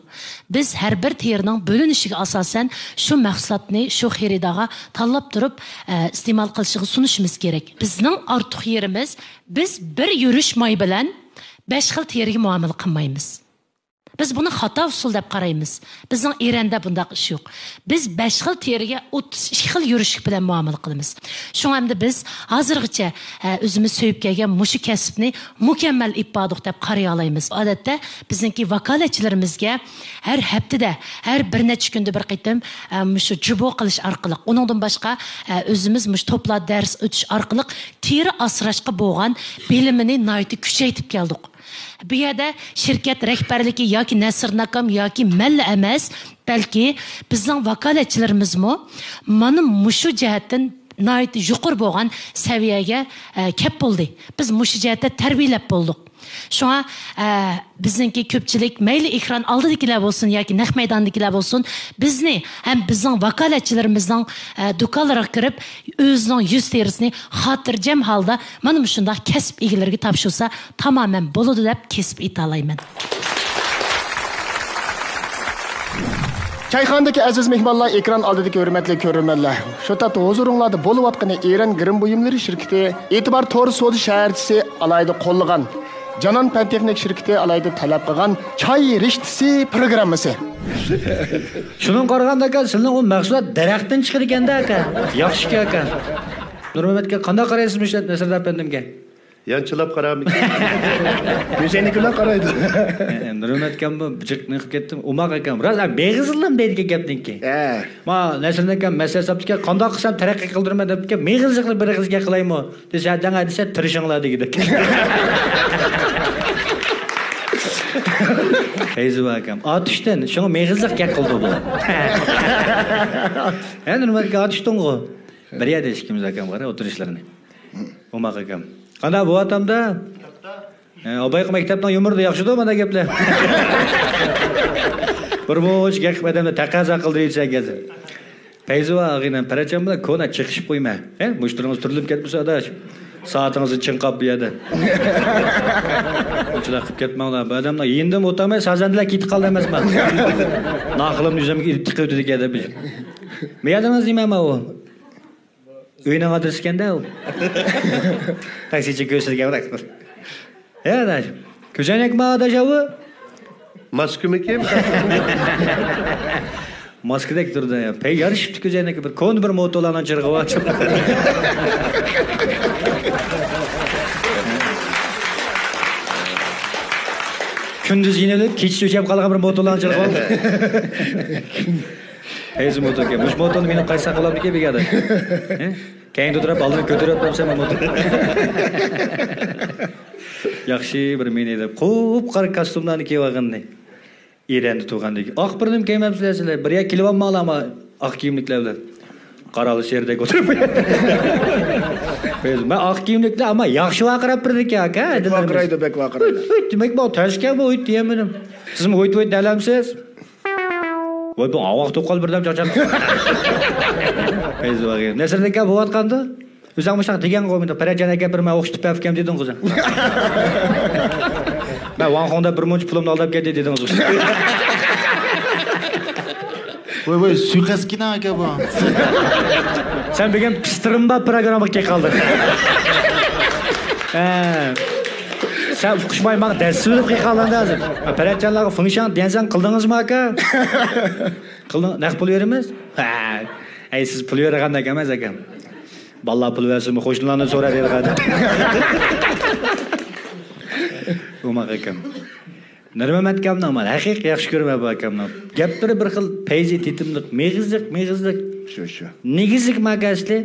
بىز ھەر بىر تېرىنىڭ بۆلۈنۈشىگە ئاساسەن شۇ مەھسۇلاتنى شۇ خېرىدارغا تاللاپ تۇرۇپ، ئە، ئىستېمال قىلىشىغا سۇنۇشىمىز كېرەك. بىزنىڭ ئارتۇق يېرىمىز، بىز بىر يۈرۈش ماي بىلەن بەش خىل تېرىگە مۇئامىلە قىلمايمىز. بىز بۇنى خاتا ئۇسۇل دەپ قارايمىز. بىزنىڭ ئېرەندە بۇنداق ئىش يوق. بىز بەش خىل تېرىگە ئوتتۇز ئىككى خىل يۈرۈشلۈك بىلەن مۇئامىلە قىلىمىز. شۇڭا ئەمدى بىز ھازىرغىچە، ئە، ئۆزىمىز سۆيۈپ كەلگەن مۇشۇ كەسىپنى مۇكەممەل ئېلىپ باردۇق دەپ قارىيالايمىز. ئادەتتە بىزنىڭكى ۋاكالەتچىلىرىمىزگە ھەر ھەپتىدە، ھەر بىر نەچچە كۈندە بىر قېتىم، ئە، مۇشۇ جۇبو قىلىش ئارقىلىق، ئۇنىڭدىن باشقا، ئە، ئۆزىمىز مۇشۇ توپلار دەرس ئۆتۈش ئارقىلىق تېرە ئاسراشقا بولغان بىلىمىنى ناھايىتى كۈچەيتىپ كەلدۇق. بۇ يەردە شىركەت رەھبەرلىكى ياكى نەسىردىن ئاكام ياكى مەنلا ئەمەس، بەلكى بىزنىڭ ۋاكالەتچىلىرىمىزمۇ مانا مۇشۇ جەھەتتىن ناھايىتى يۇقىرى بولغان سەۋىيەگە، ئە، كەپ بولدى. بىز مۇشۇ جەھەتتە تەربىيەلەپ بولدۇق. شۇڭا، ئە، بىزنىڭكى كۆپچىلىك مەيلى ئېكران ئالدىدىكىلەر بولسۇن ياكى نەق مەيداندىكىلەر بولسۇن، بىزنى ھەم بىزنىڭ ۋاكالەتچىلىرىمىزنىڭ، ئە، دۇكانلىرىغا كىرىپ، ئۆزىنىڭ يۈز تېرىسىنى خاتىرجەم ھالدا مانا مۇشۇنداق كەسىپ ئىگىلىرىگە تاپشۇرسا، تامامەن بولىدۇ دەپ كېسىپ ئېيتالايمەن. چايخانىدىكى ئەزىز مېھمانلار، ئېكران ئالدىدىكى ھۆرمەتلىك كۆرۈرمەنلەر، شۇ تاپتا ھۇزۇرۇڭلاردا بولۇۋاتقىنى ئېرەن گىرىم بۇيۇملىرى شىركىتى، ئېتىبار تور سودا شەھەرچىسى ئالاھىدە قوللىغان، جانان پەن تېخنىك شىركىتى ئالاھىدە تەلەپ قىلغان چاي رىشتىسى پروگراممىسى. شۇنىڭغا قارىغاندا ئاكا، سىلىنىڭ ئۇ مەھسۇلات دەرەختىن چىقىدىكەن-دە ئاكا. ياخشىكەن ئاكا. نۇرمەمەت ئاكا، قانداق قارايسىز مۇشۇ نەسىردار ئەپەندىمگە؟ يانچىلاپ قارامىكىن؟ كۆزەينىكى بىلەن قارايدۇ. ئە، نۇرمەت ئاكام بۇ جىق نېقىپ كەتتىم. ئوماق ئاكام. راست، ئە، مېغىزلىرىم دەيدىكەن گەپنىڭكى. ھە. ما نەسىردىن ئاكام مەسلىھەت ساپتىكەن، قانداق قىلسام تەرەققىي قىلدۇرىمەن دەپتىكەن، مېغىزلىقنى بىر ئېغىز گەپ قىلايمۇ؟ دېسە، دەڭە دېسە، تىرىشىڭلار دېگۈدەك. پەيزى بار ئاكام. ئاتۇشتىن، شۇڭا مېغىزلىق گەپ قىلدى بۇ. ھە، نۇرمەت ئاكا ئاتۇشتىنغۇ. بىر يەردە ئىككىمىز ئاكام قارا ئولتۇرۇشلىرىنى. ئوماق ئاكام. قانداق بوۋاتامدا؟ ئە، ئابايقى مەكتەپنىڭ يۇمۇرىدا ياخشىدۇ مانا گەپلەر. بىر مۇنچە گەپ قىلىپ ئادەمنى تەقەززا قىلدۇرۇۋېتىسەن ئەكەلسە. پەيزىۋا ئاغىنەم، پەرەچان بىلەن كونا چېقىشىپ قويما. ھە، مۇشتىرىڭىز تۈرۈلۈپ كەتمىسۇن ئاداش. سائىتىڭىزنى چىڭقاپ بۇ يەردە. ئۇنچىلار قىلىپ كەتمەڭلار. بۇ ئادەمنىڭ يېنىدىن ئولتۇرماي سازەندىلەر كېتىپ قالدى ئەمەسمۇ. ناخىلىمنى يۈزۈمگە ئېلىپ تىقىۋېتىدىكەن دەپ. مەيەدىڭىز نېمە ئۇ؟ ئۆينىڭ ئادرېسى ئىكەندە ئۇ. تاكسىچى كۆرسەتكەن بىراق. ھە، ئاداش. كۆزەينەكمۇ ئاداش ئاۋۇ؟ ماسكىمىكىن؟ ماسكىدەك تۇرىدۇ. پەي يارىشىپتۇ كۆزەينەككە. بىر كونا بىر موتولارنىڭ چىرىغى بار. كۈندۈز يېنىلىپ، كېچىسى ئۆچۈپ قالغان بىر موتولارنىڭ چىرىغى بار. پەيزى موتور ئىكەن. مۇشۇ موتورنى مېنىڭ قايسا بولامدىكىن بىكاردا. ھە؟ كەينىدە تۇرۇپ، ئالدىن كۆتۈرۈپ ئۆتمەمسەن بۇ موتور. ياخشى بىر مېنى دەپ، قۇپقارا كاستيۇملارنى كىيىۋالغىنىنى. ئىرەندە تۇرغاندىكىن. ئاق بىرنېمە كىيمەپسىلەر سىلەر. بىر يەرگە كېلىۋالماڭلار ئاما ئاق كىيىملىكلەر بىلەن. قارالۇ شېرىدەك ئولتۇرۇپ. مەن ئاق كىيىملىكلەر ئەمما ياخشى ۋارقىراپ بېرىدىكەن ئاكا. بەك ۋارقىرايدۇ، بەك ۋارقىرايدۇ. ھۆيت، ھۆيت، دېمەك، بۇ تەسكەن بۇ ھۆيت دېيەلمىدىم. سىزمۇ ھۆيت، ھۆيت دېيەلەمسىز؟ ۋاي، بۇ ئاۋاق توقال بىردەم چاچاق. پەيزى ۋاقىت. نەسىردىن كەپ بولۇۋاتقاندۇ. ئۆزۈڭ مۇشۇنداق دېگەنغۇ، مېنى پەرەجان ئاكا بىر مەن ئوخشىتىپ بەركەم دېدىڭغۇ سەن. مەن ۋاڭ خۇڭدا بىر مۇنچە پۇلۇمنى ئالداپ كەتتى دېدىڭىزغۇ. ۋاي، ۋاي، سۇيىقەست كىناڭ ئاكا بۇ. سەن بۈگۈن پىستىرىم بار پروگراممىغا كېلىپ قالدىڭ. ھە. سەن ئۇقۇشماي ماڭا دەسسىۋېلىپ قېلىپ قالدىڭ ھازىر. پەرەتجانلارغا فېڭشاڭ ديەنسەن قىلدىڭىزمۇ ئاكا؟ قىلدىڭ، نەق پۇل بېرىمىز؟ ھە. ئەي، سىز پۇل بېرىدىغاندەك ئەمەس ئاكام. بالىلار پۇل بەرسىمۇ قوشنىلاردىن سوراپ بېرىدىغان. ئوماق ئاكام. نۇرمەمەت ئاكامنىڭ مانا ھەقىقىي ياخشى كۆرىمەن بۇ ئاكامنىڭ. گەپلىرى بىر خىل پەيزى تېتىملىق، مېغىزلىق، مېغىزلىق. شۇ، شۇ. نېگىزلىك ماكا ئەسلى.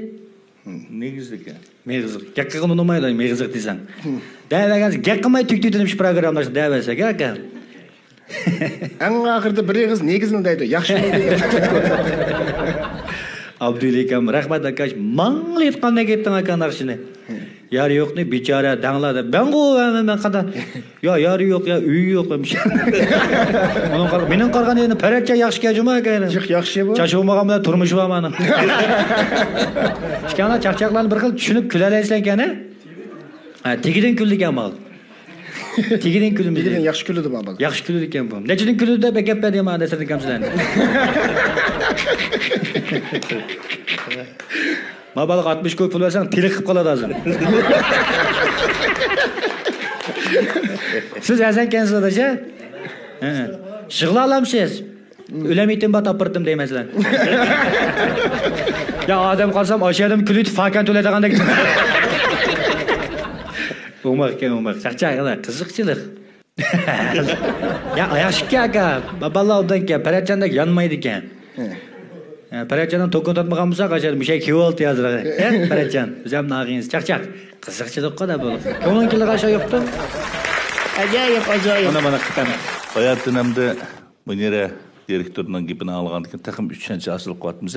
نېگىزلىك. مېغىزلىق. گەپ قىلغىنى ئۇنىمايدۇ، مېغىزلىق دېسەڭ. دەۋەرگەن گەپ قىلماي تۈگىتىۋېتىمىش پروگراممىدا دەۋەرسەك ئاكا. ئەڭ ئاخىرىدا بىر ئېغىز نېگىزنى دەيدۇ. ياخشى بولدى. ئابدۇلىكام، رەھمەت ئاكاش. ماڭلا ئېيتقاندەك ئېيتتىڭ ئاكا ناخشىنى. يارى يوقنى بىچارە دەڭلا دەپ. مەنغۇ مەن قانداق؟ يا يارى يوق، يا ئۆيى يوق دېمىش. ئۇنىڭ قار-، مېنىڭ قارىغان يېرىم پەرەتجان ياخشىكەن جۇما ئاكا. جىق ياخشى بۇ. چاچ بولمىغان بىلەن تۇرمۇشى بار مانا. ئىككىڭلار چاقچاقلارنى بىر خىل چۈشىنىپ كۈلەلەيسىلەركەن ھە؟ ھە، تېگىدىن كۈلىدىكەن مال. تېگىدىن كۈلىمىز. تېگىدىن ياخشى كۈلىدۇ مانا. ياخشى كۈلىدىكەن بۇ. نەچچىدىن كۈلىدۇ دەپ گەپ بەردى مانا نەسىردىن كامسىلەرنى. ما بالىغا ئاتمىش كوي پۇل بەرسەڭ تېلىقىپ قالىدۇ ھازىر. سىز ئەزەنكەنسىز ئاداش ھە؟ ھە. يىغلالامسىز؟ ئۆلەم يېتىم بار تاپپىرىتىم دەيمەن سىلەر. يا ئادەم قارىسام ئاشۇ ئادەم كۈلۈۋېتىپ فاكان تۆلەيدىغاندەك. ئوماق ئىكەن، ئوماق. چاقچاق، قىزىقچىلىق. يا، ياخشىكەن ئاكا. بالىلار ئوبدانكەن، پەرەتجاندەك يانمايدىكەن. ھە، پەرەتجاننىڭ توكىنى تارتمىغان بولساق، ئاشۇ مۇشەك كېلىۋالدى ھازىر. ھە، پەرەتجان، بىزەم ناغىنىز. چاقچاق. قىزىقچىلىققۇ دە بۇ. كۆڭلۈڭ كېلىدىغان شۇ يوقتۇ. ئاجايىپ، ئاجايىپ. مانا، مانا، قىتان. باياتىن ئەمدى مۇنىرە دىرېكتورنىڭ گېپىنى ئاڭلىغاندىن كېيىن تېخىمۇ چۈشەنچە ھاسىل قىلىۋاتىمىز.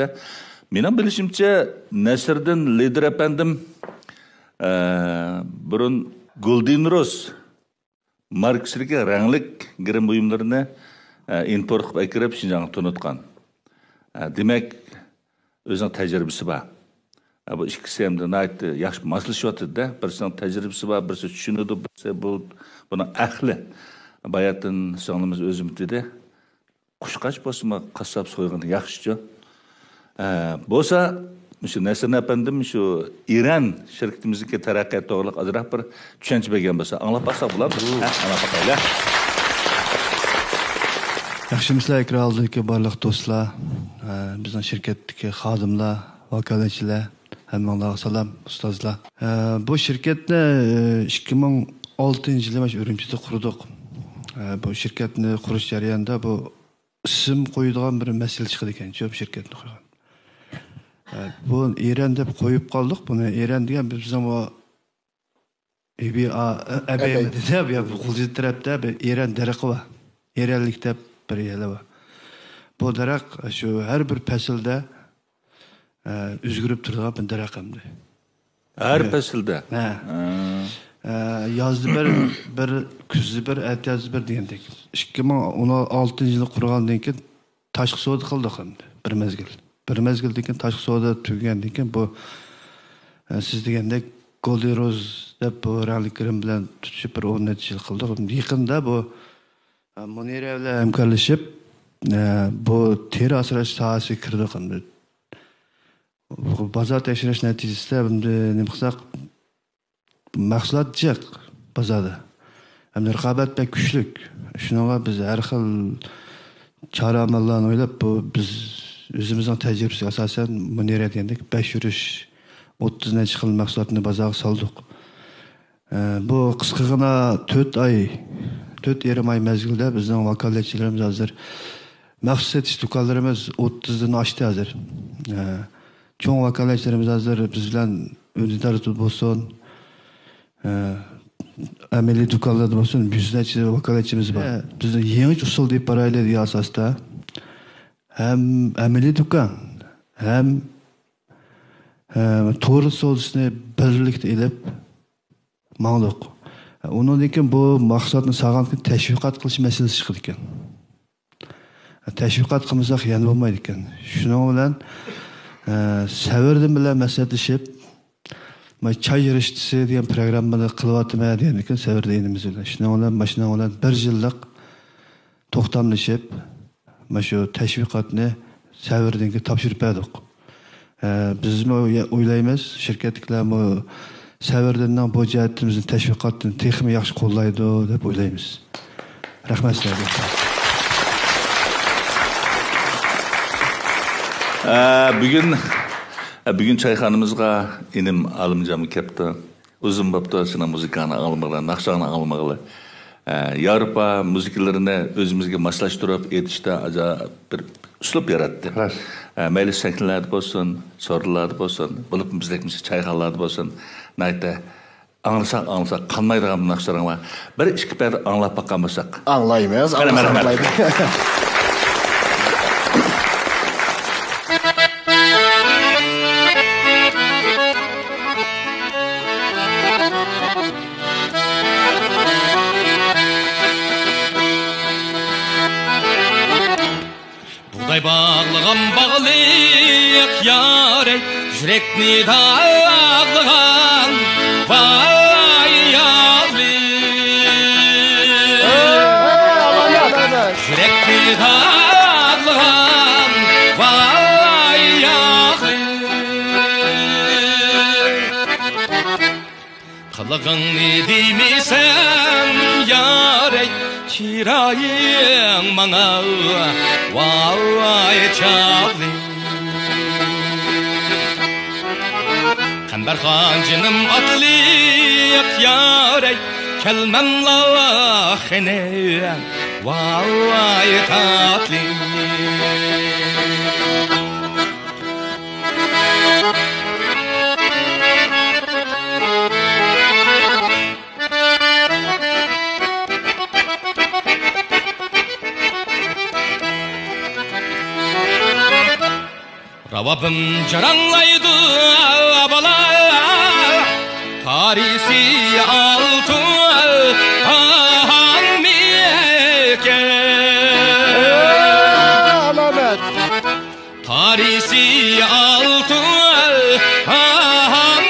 مېنىڭ بىلىشىمچە، نەسىردىن لىدىر ئەپەندىم، ئە، بۇرۇن گولدېن روز ماركىسىدىكى رەڭلىك گىرىم بۇيۇملىرىنى، ئە، ئىمپورت قىلىپ ئەكىرىپ شىنجاڭغا تونۇتقان. ئە، دېمەك، ئۆزىنىڭ تەجرىبىسى بار. ئە، بۇ ئىككىسى ئەمدى ناھايىتى ياخشى ماسلىشىۋاتىدۇ-دە. بىرسىنىڭ تەجرىبىسى بار، بىرسى چۈشىنىدۇ، بىرسى بۇ، بۇنىڭ ئەھلى. باياتىن سىڭلىمىز ئۆزىمۇ دېدى. قۇشقاچ بولسىمۇ قاسساپ سويغىنى ياخشىچۇ. ئە، بولسا، مۇشۇ نەسىرىن ئەپەندىم شۇ ئىرەن شىركىتىمىزدىكى تەرەققىيات توغرىلىق ئازراق بىر چۈشەنچە بەرگەن بولسا، ئاڭلاپ باقساق بولامدۇ؟ ھە، ئاڭلاپ باقايلى. ياخشىمۇسىلەر، ئېكران ئالدىدىكى بارلىق دوستلار، ئە، بىزنىڭ شىركەتتىكى خادىملار، ۋاكالەتچىلەر، ھەممىڭلارغا سالام، ئۇستازلار. ئە، بۇ شىركەتنى، ئە، ئىككى مىڭ ئالتىنچى يىلى مانا شۇ ئۈرۈمچىدە قۇردۇق. ئە، بۇ شىركەتنى قۇرۇش جەريانىدا بۇ ئىسىم قويىدىغان بىر مەسىلە چىقىدىكەن، شۇ شىركەتنى قۇرغان. ئە، بۇ ئىرەن دەپ قويۇپ قالدۇق بۇنى. ئىرەن دېگەن بىزنىڭ بۇ ئەبەي. ئەبەي. دېدى، بۇ غۇلجا تەرەپتە بىر ئىرەن دەرىخى بار. ئىرەنلىك دەپ بىر يەرلەر بار. بۇ دەرەخ شۇ ھەر بىر پەسىلدە، ئە، ئۆزگىرىپ تۇرىدىغان بىر دەرەخ ئەمدى. ھەر پەسىلدە؟ ھە. ھە. ئە، يازدا بىر، بىر، كۈزدە بىر، ئەتىيازدا بىر دېگەندەك. ئىككى مىڭ ئون ئالتىنچى يىلى قۇرغاندىن كېيىن تاشقى سودا قىلدۇق ئەمدى بىر مەزگىل. بىر مەزگىلدىن كېيىن تاشقى سودا تۈگىگەندىن كېيىن بۇ، ئە، سىز دېگەندەك گولدېن روز دەپ بۇ رەڭلىك گىرىم بىلەن تۇتۇشۇپ بىر ئون نەچچە يىل قىلدۇق. يېقىندا بۇ، ئە، مۇنىرە بىلەن ھەمكارلىشىپ، ئە، بۇ تېرە ئاسراش ساھەسىگە كىردۇق ئەمدى. بۇ بازار تەكشۈرۈش نەتىجىسىدە ئەمدى نېمە قىلساق، مەھسۇلات جىق بازاردا. ھەمدە رىقابەت بەك كۈچلۈك. شۇنىڭغا بىز ھەر خىل چارە-ئاماللارنى ئويلاپ، بۇ بىز ئۆزىمىزنىڭ تەجرىبىسىگە ئاساسەن مۇنىرە دېگەندەك بەش يۈرۈش، ئوتتۇز نەچچە خىل مەھسۇلاتنى بازارغا سالدۇق. ئە، بۇ قىسقىغىنا تۆت ئاي، تۆت يېرىم ئاي مەزگىلدە بىزنىڭ ۋاكالەتچىلىرىمىز ھازىر مەخسۇس سېتىش دۇكانلىرىمىز ئوتتۇزدىن ئاشتى ھازىر. ئە، چوڭ ۋاكالەتچىلىرىمىز ھازىر بىز بىلەن ئۈندىداردا بولسۇن، ئە، ئەمەلىي دۇكانلاردا بولسۇن، يۈز نەچچە ۋاكالەتچىمىز بار. ئە، بىز يېڭىچە ئۇسۇل دېيىپ بارايلى دېگەن ئاساستا ھەم ئەمەلىي دۇكان، ھەم، ئە، تور سودىسىنى بىرلىكتە ئېلىپ ماڭدۇق. ئۇنىڭدىن كېيىن بۇ مەھسۇلاتنى سالغاندىن كېيىن تەشۋىقات قىلىش مەسىلىسى چىقىدىكەن. تەشۋىقات قىلمىساق يەنە بولمايدىكەن. شۇنىڭ بىلەن، ئە، سەۋردىن بىلەن مەسلىھەتلىشىپ، مانا چاي رىشتىسى دېگەن پروگراممىنى قىلىۋاتىمەن دېگەندىكىن سەۋردىن ئىنىمىز بىلەن. شۇنىڭ بىلەن، ماشىنىنىڭ بىلەن بىر يىللىق توختاملىشىپ، مانا شۇ تەشۋىقاتنى سەۋردىن كېيىن تاپشۇرۇپ بەردۇق. ئە، بىزمۇ ئويلايمىز، شىركەتتىكىلەرمۇ سەۋردىننىڭ بۇ جەھەتتىمىزنى تەشۋىقاتتىن تېخىمۇ ياخشى قوللايدۇ دەپ ئويلايمىز. رەھمەت سىلەرگە. ئە، بۈگۈن، ئە، بۈگۈن چايخانىمىزغا ئىنىم ئالىمجانمۇ كەپتۇ. ئۇزۇن بوپتۇ سېنىڭ مۇزىكاڭنى ئاڭلىمىغىلى، ناخشاڭنى ئاڭلىمىغىلى. ئە، ياۋروپا مۇزىكىلىرىنى ئۆزىمىزگە ماسلاشتۇرۇپ ئېيتىشتا ئاجايىپ بىر ئۇسلۇب ياراتتى. راست. ئە، مەيلى سەھنىلەردە بولسۇن، سورۇنلاردا بولسۇن، بولۇپمۇ بىزدەك مۇشۇ چايخانىلاردا بولسۇن، ناھايىتى ئاڭلىساق، ئاڭلىساق قانمايدىغان ناخشىلىرىڭ بار. بىر ئىككى پەدە ئاڭلاپ باققان بولساق. ئاڭلايمىز، قەلەم، ئاڭلىساق قەلەم. ئاڭلايدۇ. بۇغداي باغلىغان باغلىق يارەي، يۈرەكنى داغلىغان ۋاي ياغلىق. يۈرەكنى داغلىغان ۋاي ياغلىق. قىلىقىڭنى دېمىسەم يارەي، چىرايىڭ ماڭا ۋاي چاغلىق. قەمبەرخان جېنىم ئاتلىق يارەي، كەلمەملا خېنى ۋاي تاتلىق. راۋابىم جاراڭلايدۇ بالا، تارىسى ئالتۇن ئاھان مىكەن. ئالامەت. تارىسى ئالتۇن ھامىكەن.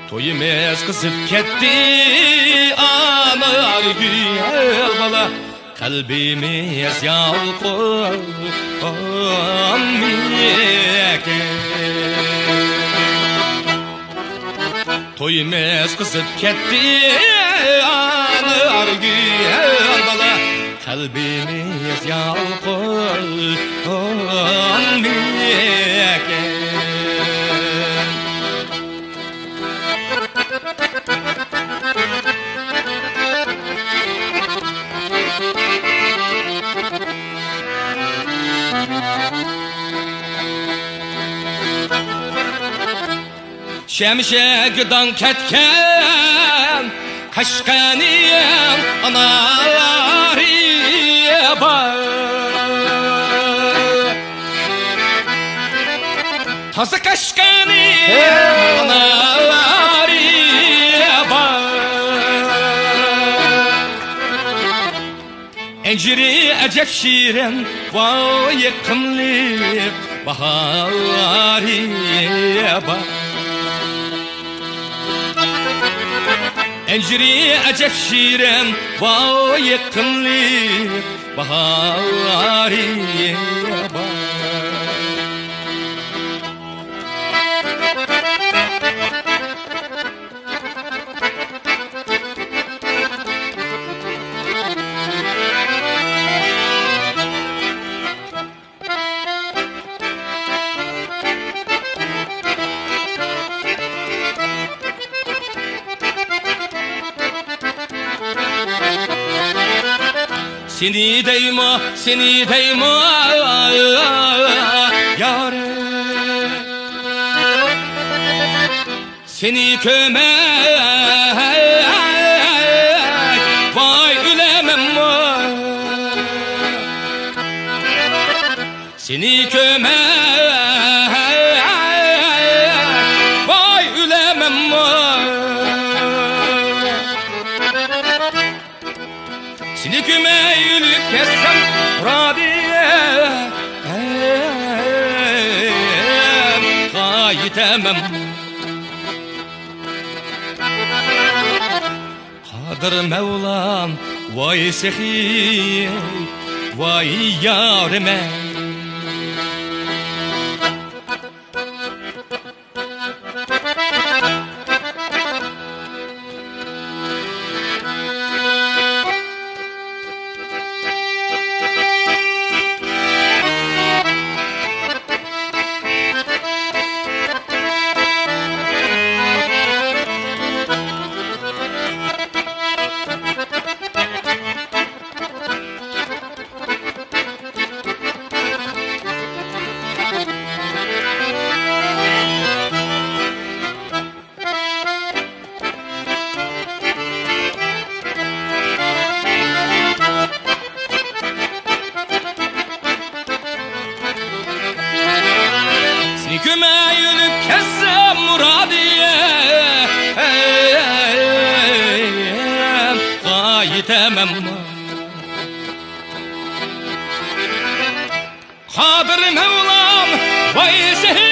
تويىمىز قىزىپ كەتتى، ئانار گۈل بالا، قەلبىمىز يالقۇن ھامىكەن. تويىمىز قىزىپ كەتتى، ئانار گۈل بالا، قەلبىمىز يالقۇن مىكەن. شەمشەگە داڭ كەتكەن قەشقەرنىڭ ئانارى بار. تازا قەشقەرنىڭ ئانارى بار. ئەنجۈرى ئەجەب شېرىن، ۋاي يېقىملىق باھارى بار. ئەنجۈرى ئەجەب شېرىن، ۋاي يېقىملىق باھارى بار. سېنى دەيمۇ، سېنى دەيمۇ، يارىم. سېنى كۆرمەي، ۋاي ئۆلەمەنمۇ. سېنى كۆرمەي، ۋاي ئۆلەمەنمۇ. سېنى كۆرمەي ئۆلۈپ كەتسەم، رابىيەم، غايىتەمەم. قادىر مەۋلام، ۋاي سېخىي، ۋاي يارىمەن. سېنى كۆرمەي ئۆلۈپ كەتسەم، رابىيەم، غايىتەمەم. قادىر مەۋلام، ۋاي سېھىي،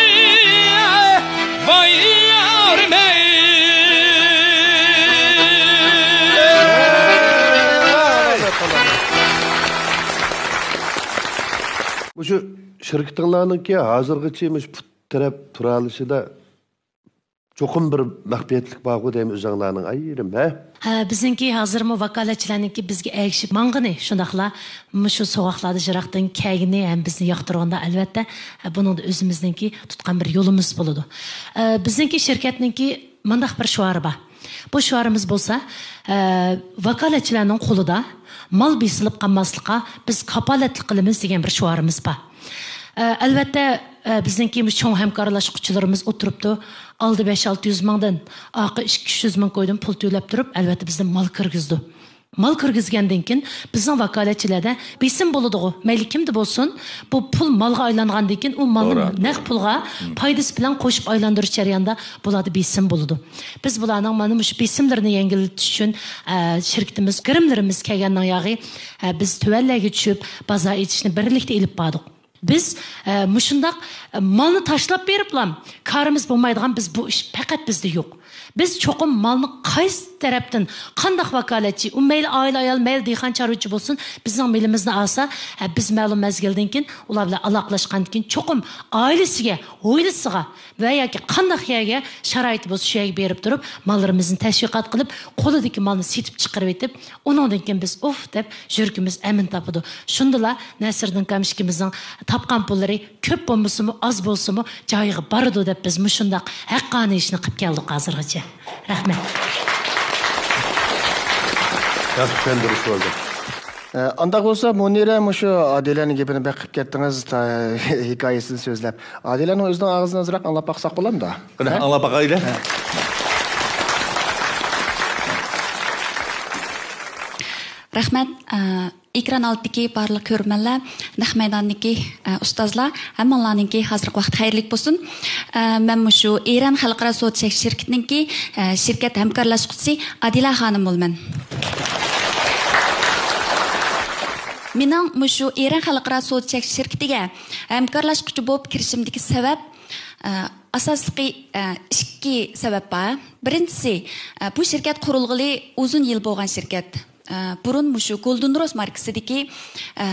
ۋاي يارىمەي. مۇشۇ شىركىتىڭلارنىڭكى ھازىرغىچە مۇشۇ پۇت تىرەپ تۇرالىشىدا چوقۇم بىر مەخپىيەتلىك بارغۇ دەيمەن ئۆزۈڭلارنىڭ ئايرىم، ھە؟ ھە، بىزنىڭكى ھازىرمۇ ۋاكالەتچىلەرنىڭكى بىزگە ئەگىشىپ ماڭغىنى، شۇنداقلا مۇشۇ سوغۇقلاردا يىراقتىن كەلگىنى ھەم بىزنى ياقتۇرغىنىدا، ئەلۋەتتە، ھە، بۇنىڭدا ئۆزىمىزنىڭكى تۇتقان بىر يولىمىز بولىدۇ. ھە، بىزنىڭكى شىركەتنىڭكى مۇنداق بىر شوئارى بار. بۇ شوئارىمىز بولسا، ھە، ۋاكالەتچىلەرنىڭ قولىدا مال بېسىلىپ قالماسلىققا بىز كاپالەتلىك قىلىمىز دېگەن بىر شوئارىمىز بار. ئە، ئەلۋەتتە، ئە، بىزنىڭكى مۇشۇ چوڭ ھەمكارلاشقۇچىلىرىمىز ئولتۇرۇپتۇ. ئالدى بەش ئالتە يۈز مىڭدىن، ئارقا ئىككى ئۈچ يۈز مىڭ كويدىن پۇل تۆلەپ تۇرۇپ، ئەلۋەتتە، بىزدىن مال كىرگۈزىدۇ. مال كىرگۈزگەندىن كېيىن، بىزنىڭ ۋاكالەتچىلەردە بېسىم بولىدىغۇ. مەيلى كىمدە بولسۇن، بۇ پۇل مالغا ئايلانغاندىن كېيىن، ئۇ مالنى توغرا، نەق پۇلغا پايدىسى بىلەن قوشۇپ ئايلاندۇرۇش جەريانىدا بۇلاردا بېسىم بولىدۇ. بىز بۇلارنىڭ مانا مۇشۇ بېسىملىرىنى يەڭگىللىتىش ئۈچۈن، ئە، شىركىتىمىز، گىرىملىرىمىز كەلگەننىڭ ياغى، ئە، بىز تۆۋەنلەرگە چۈشۈپ، بازار ئېچىشنى بىرلىكتە ئېلىپ باردۇق. بىز، ئە، مۇشۇنداق، ئە، مالنى تاشلاپ بېرىپلا كارىمىز بولمايدىغان بىز بۇ ئىش پەقەت بىزدە يوق. بىز چوقۇم مالنى قايسى تەرەپتىن، قانداق ۋاكالەتچى، ئۇ مەيلى ئائىلە ئايال، مەيلى دېھقان چارۋىچى بولسۇن، بىزنىڭ مېلىمىزنى ئالسا، ھە، بىز مەلۇم مەزگىلدىن كېيىن ئۇلار بىلەن ئالاقىلاشقاندىن كېيىن چوقۇم ئائىلىسىگە، ھويلىسىغا ۋە ياكى قانداق يەرگە شارائىتى بولسا شۇ يەرگە بېرىپ تۇرۇپ ماللىرىمىزنى تەشۋىقات قىلىپ، قولىدىكى مالنى سېتىپ چىقىرىۋېتىپ، ئۇنىڭدىن كېيىن بىز ئۇف دەپ يۈرىكىمىز ئەمىن تاپىدۇ. شۇندىلا نەسىردىن ئاكام ئىككىمىزنىڭ تاپقان پۇللىرى كۆپ بولمىسىمۇ، ئاز بولسىمۇ جايىغا بارىدۇ دەپ بىز مۇشۇنداق ھەققانىي ئىشنى قىلىپ كەلدۇق ھازىرغىچە. رەھمەت. ياخشى چۈشەندۈرۈش بولدى. ئە، ئانداق بولسا، مۇنىرە مۇشۇ ئادىلەنىڭ گېپىنى بەك قىلىپ كەتتىڭىز، تا-، ھېكايىسىنى سۆزلەپ. ئادىلەنىڭ ئۆزىنىڭ ئاغزىدىن ئازراق ئاڭلاپ باقساق بولامدۇ؟ قېنى، ھە؟ ئاڭلاپ باقايلى. ھە. رەھمەت. ئە، ئېكران ئالدىدىكى بارلىق كۆرۈرمەنلەر، نەق مەيداندىكى، ئە، ئۇستازلار، ھەممىڭلارنىڭكى ھازىرقى ۋاقىت خەيرلىك بولسۇن. ئە، مەن مۇشۇ ئېرەن خەلقئارا سودا چەكلىك شىركىتىنىڭكى، ئە، شىركەت ھەمكارلاشقۇچىسى ئادىلە خانىم بولىمەن. مېنىڭ مۇشۇ ئېرەن خەلقئارا سودا چەكلىك شىركىتىگە ھەمكارلاشقۇچى بولۇپ كىرىشىمدىكى سەۋەب، ئە، ئاساسلىقى، ئە، ئىككى سەۋەب بار. بىرىنچىسى، ئە، بۇ شىركەت قۇرۇلغىلى ئۇزۇن يىل بولغان شىركەت. ئە، بۇرۇن مۇشۇ گولدېن روز ماركىسىدىكى، ئە،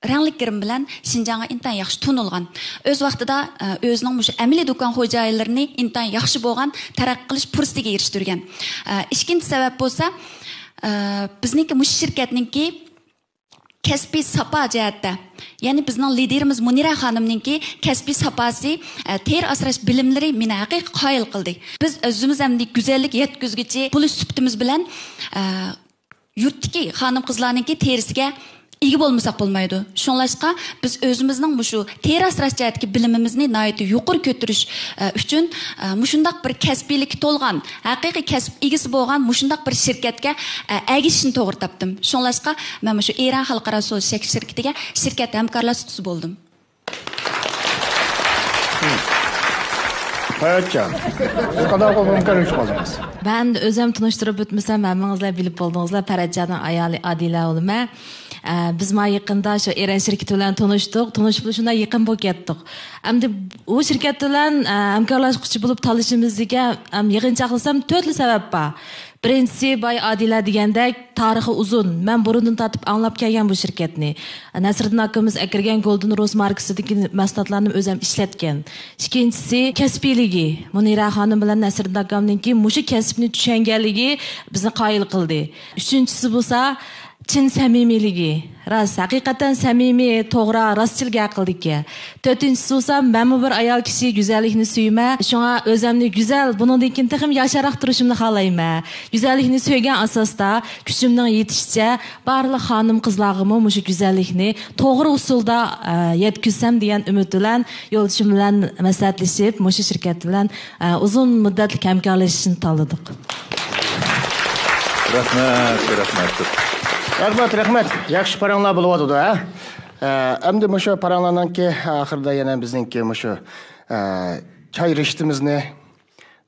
رەڭلىك گىرىم بىلەن شىنجاڭغا ئىنتايىن ياخشى تونۇلغان. ئۆز ۋاقتىدا، ئە، ئۆزىنىڭ مۇشۇ ئەمەلىي دۇكان خوجايىنلىرىنى ئىنتايىن ياخشى بولغان تەرەققىي قىلىش پۇرسىتىگە ئېرىشتۈرگەن. ئە، ئىككىنچى سەۋەب بولسا، ئە، بىزنىڭكى مۇشۇ شىركەتنىڭكى كەسپىي ساپا جەھەتتە، يەنى بىزنىڭ لىدىرىمىز مۇنىرە خانىمنىڭكى كەسپىي ساپاسى، ئە، تېرە ئاسراش بىلىملىرى مېنى ھەقىقىي قايىل قىلدى. بىز ئۆزىمىز ھەمدە گۈزەللىك يەتكۈزگۈچى بولۇش سۈپىتىمىز بىلەن، ئە، يۇرتتىكى خانىم-قىزلارنىڭكى تېرىسىگە ئىگە بولمىساق بولمايدۇ. شۇڭلاشقا بىز ئۆزىمىزنىڭ مۇشۇ تېرە ئاسراش جەھەتتىكى بىلىمىمىزنى ناھايىتى يۇقىرى كۆتۈرۈش، ئە، ئۈچۈن، ئە، مۇشۇنداق بىر كەسپىيلىككە تولغان، ھەقىقىي كەسىپ ئىگىسى بولغان مۇشۇنداق بىر شىركەتكە، ئە، ئەگىشىشنى توغرا تاپتىم. شۇڭلاشقا مەن مۇشۇ ئېرەن خەلقئارا سودا چەكلىك شىركىتىگە شىركەت ھەمكارلاشقۇچىسى بولدۇم. پەرەتجان، سىز قانداق قىلىپ ھەمكارلىشىپ قالدىڭىز؟ مەن ئۆزۈم تونۇشتۇرۇپ ئۆتمىسەم، ھەممىڭىزلەر بىلىپ بولدىڭىزلار، پەرەتجاننىڭ ئايالى ئادىلە بولىمەن. ئە، بىز ما يېقىندا شۇ ئېرەن شىركىتى بىلەن تونۇشتۇق، تونۇشۇپ شۇنداق يېقىن بولۇپ كەتتۇق. ئەمدى ئۇ شىركەت بىلەن، ئە، ھەمكارلاشقۇچى بولۇپ تالىشىمىزدىكى، ئەم، يىغىنچاقلىسام تۆتلا سەۋەب بار. بىرىنچىسى، باي ئادىلە دېگەندەك، تارىخى ئۇزۇن. مەن بۇرۇندىن تارتىپ ئاڭلاپ كەلگەن بۇ شىركەتنى. نەسرىدىن ئاكىمىز ئەكىرگەن گولدېن روز ماركىسىدىكى مەھسۇلاتلارنى ئۆزۈم ئىشلەتكەن. ئىككىنچىسى، كەسپىيلىكى. مۇنىرە خانىم بىلەن نەسرىدىن ئاكامنىڭكى مۇشۇ كەسىپنى چۈشەنگەنلىكى بىزنى قايىل قىلدى. ئۈچىنچىسى بولسا، چىن سەمىمىيلىكى. راست، ھەقىقەتەن سەمىمىي، توغرا، راستچىل گەپ قىلىدىكەن. تۆتىنچىسى بولسا، مەنمۇ بىر ئايال كىشى گۈزەللىكنى سۆيىمەن. شۇڭا ئۆزۈمنى گۈزەل، بۇنىڭدىن كېيىن تېخىمۇ ياشاراق تۇرۇشۇمنى خالايمەن. گۈزەللىكنى سۆيگەن ئاساستا كۈچۈمنىڭ يېتىشىچە بارلىق خانىم-قىزلارغىمۇ مۇشۇ گۈزەللىكنى توغرا ئۇسۇلدا، ئە، يەتكۈزسەم دېگەن ئۈمىد بىلەن يولدىشىم بىلەن مەسلىھەتلىشىپ، مۇشۇ شىركەت بىلەن، ئە، ئۇزۇن مۇددەتلىك ھەمكارلىشىشنى تاللىدۇق. رەھمەت، رەھمەت. رەھمەت، رەھمەت. ياخشى پاراڭلار بولۇۋاتىدۇ، ھە؟ ئە، ئەمدى مۇشۇ پاراڭلارنىڭكى ئاخىرىدا يەنە بىزنىڭكى مۇشۇ، ئە، چاي رىشتىمىزنى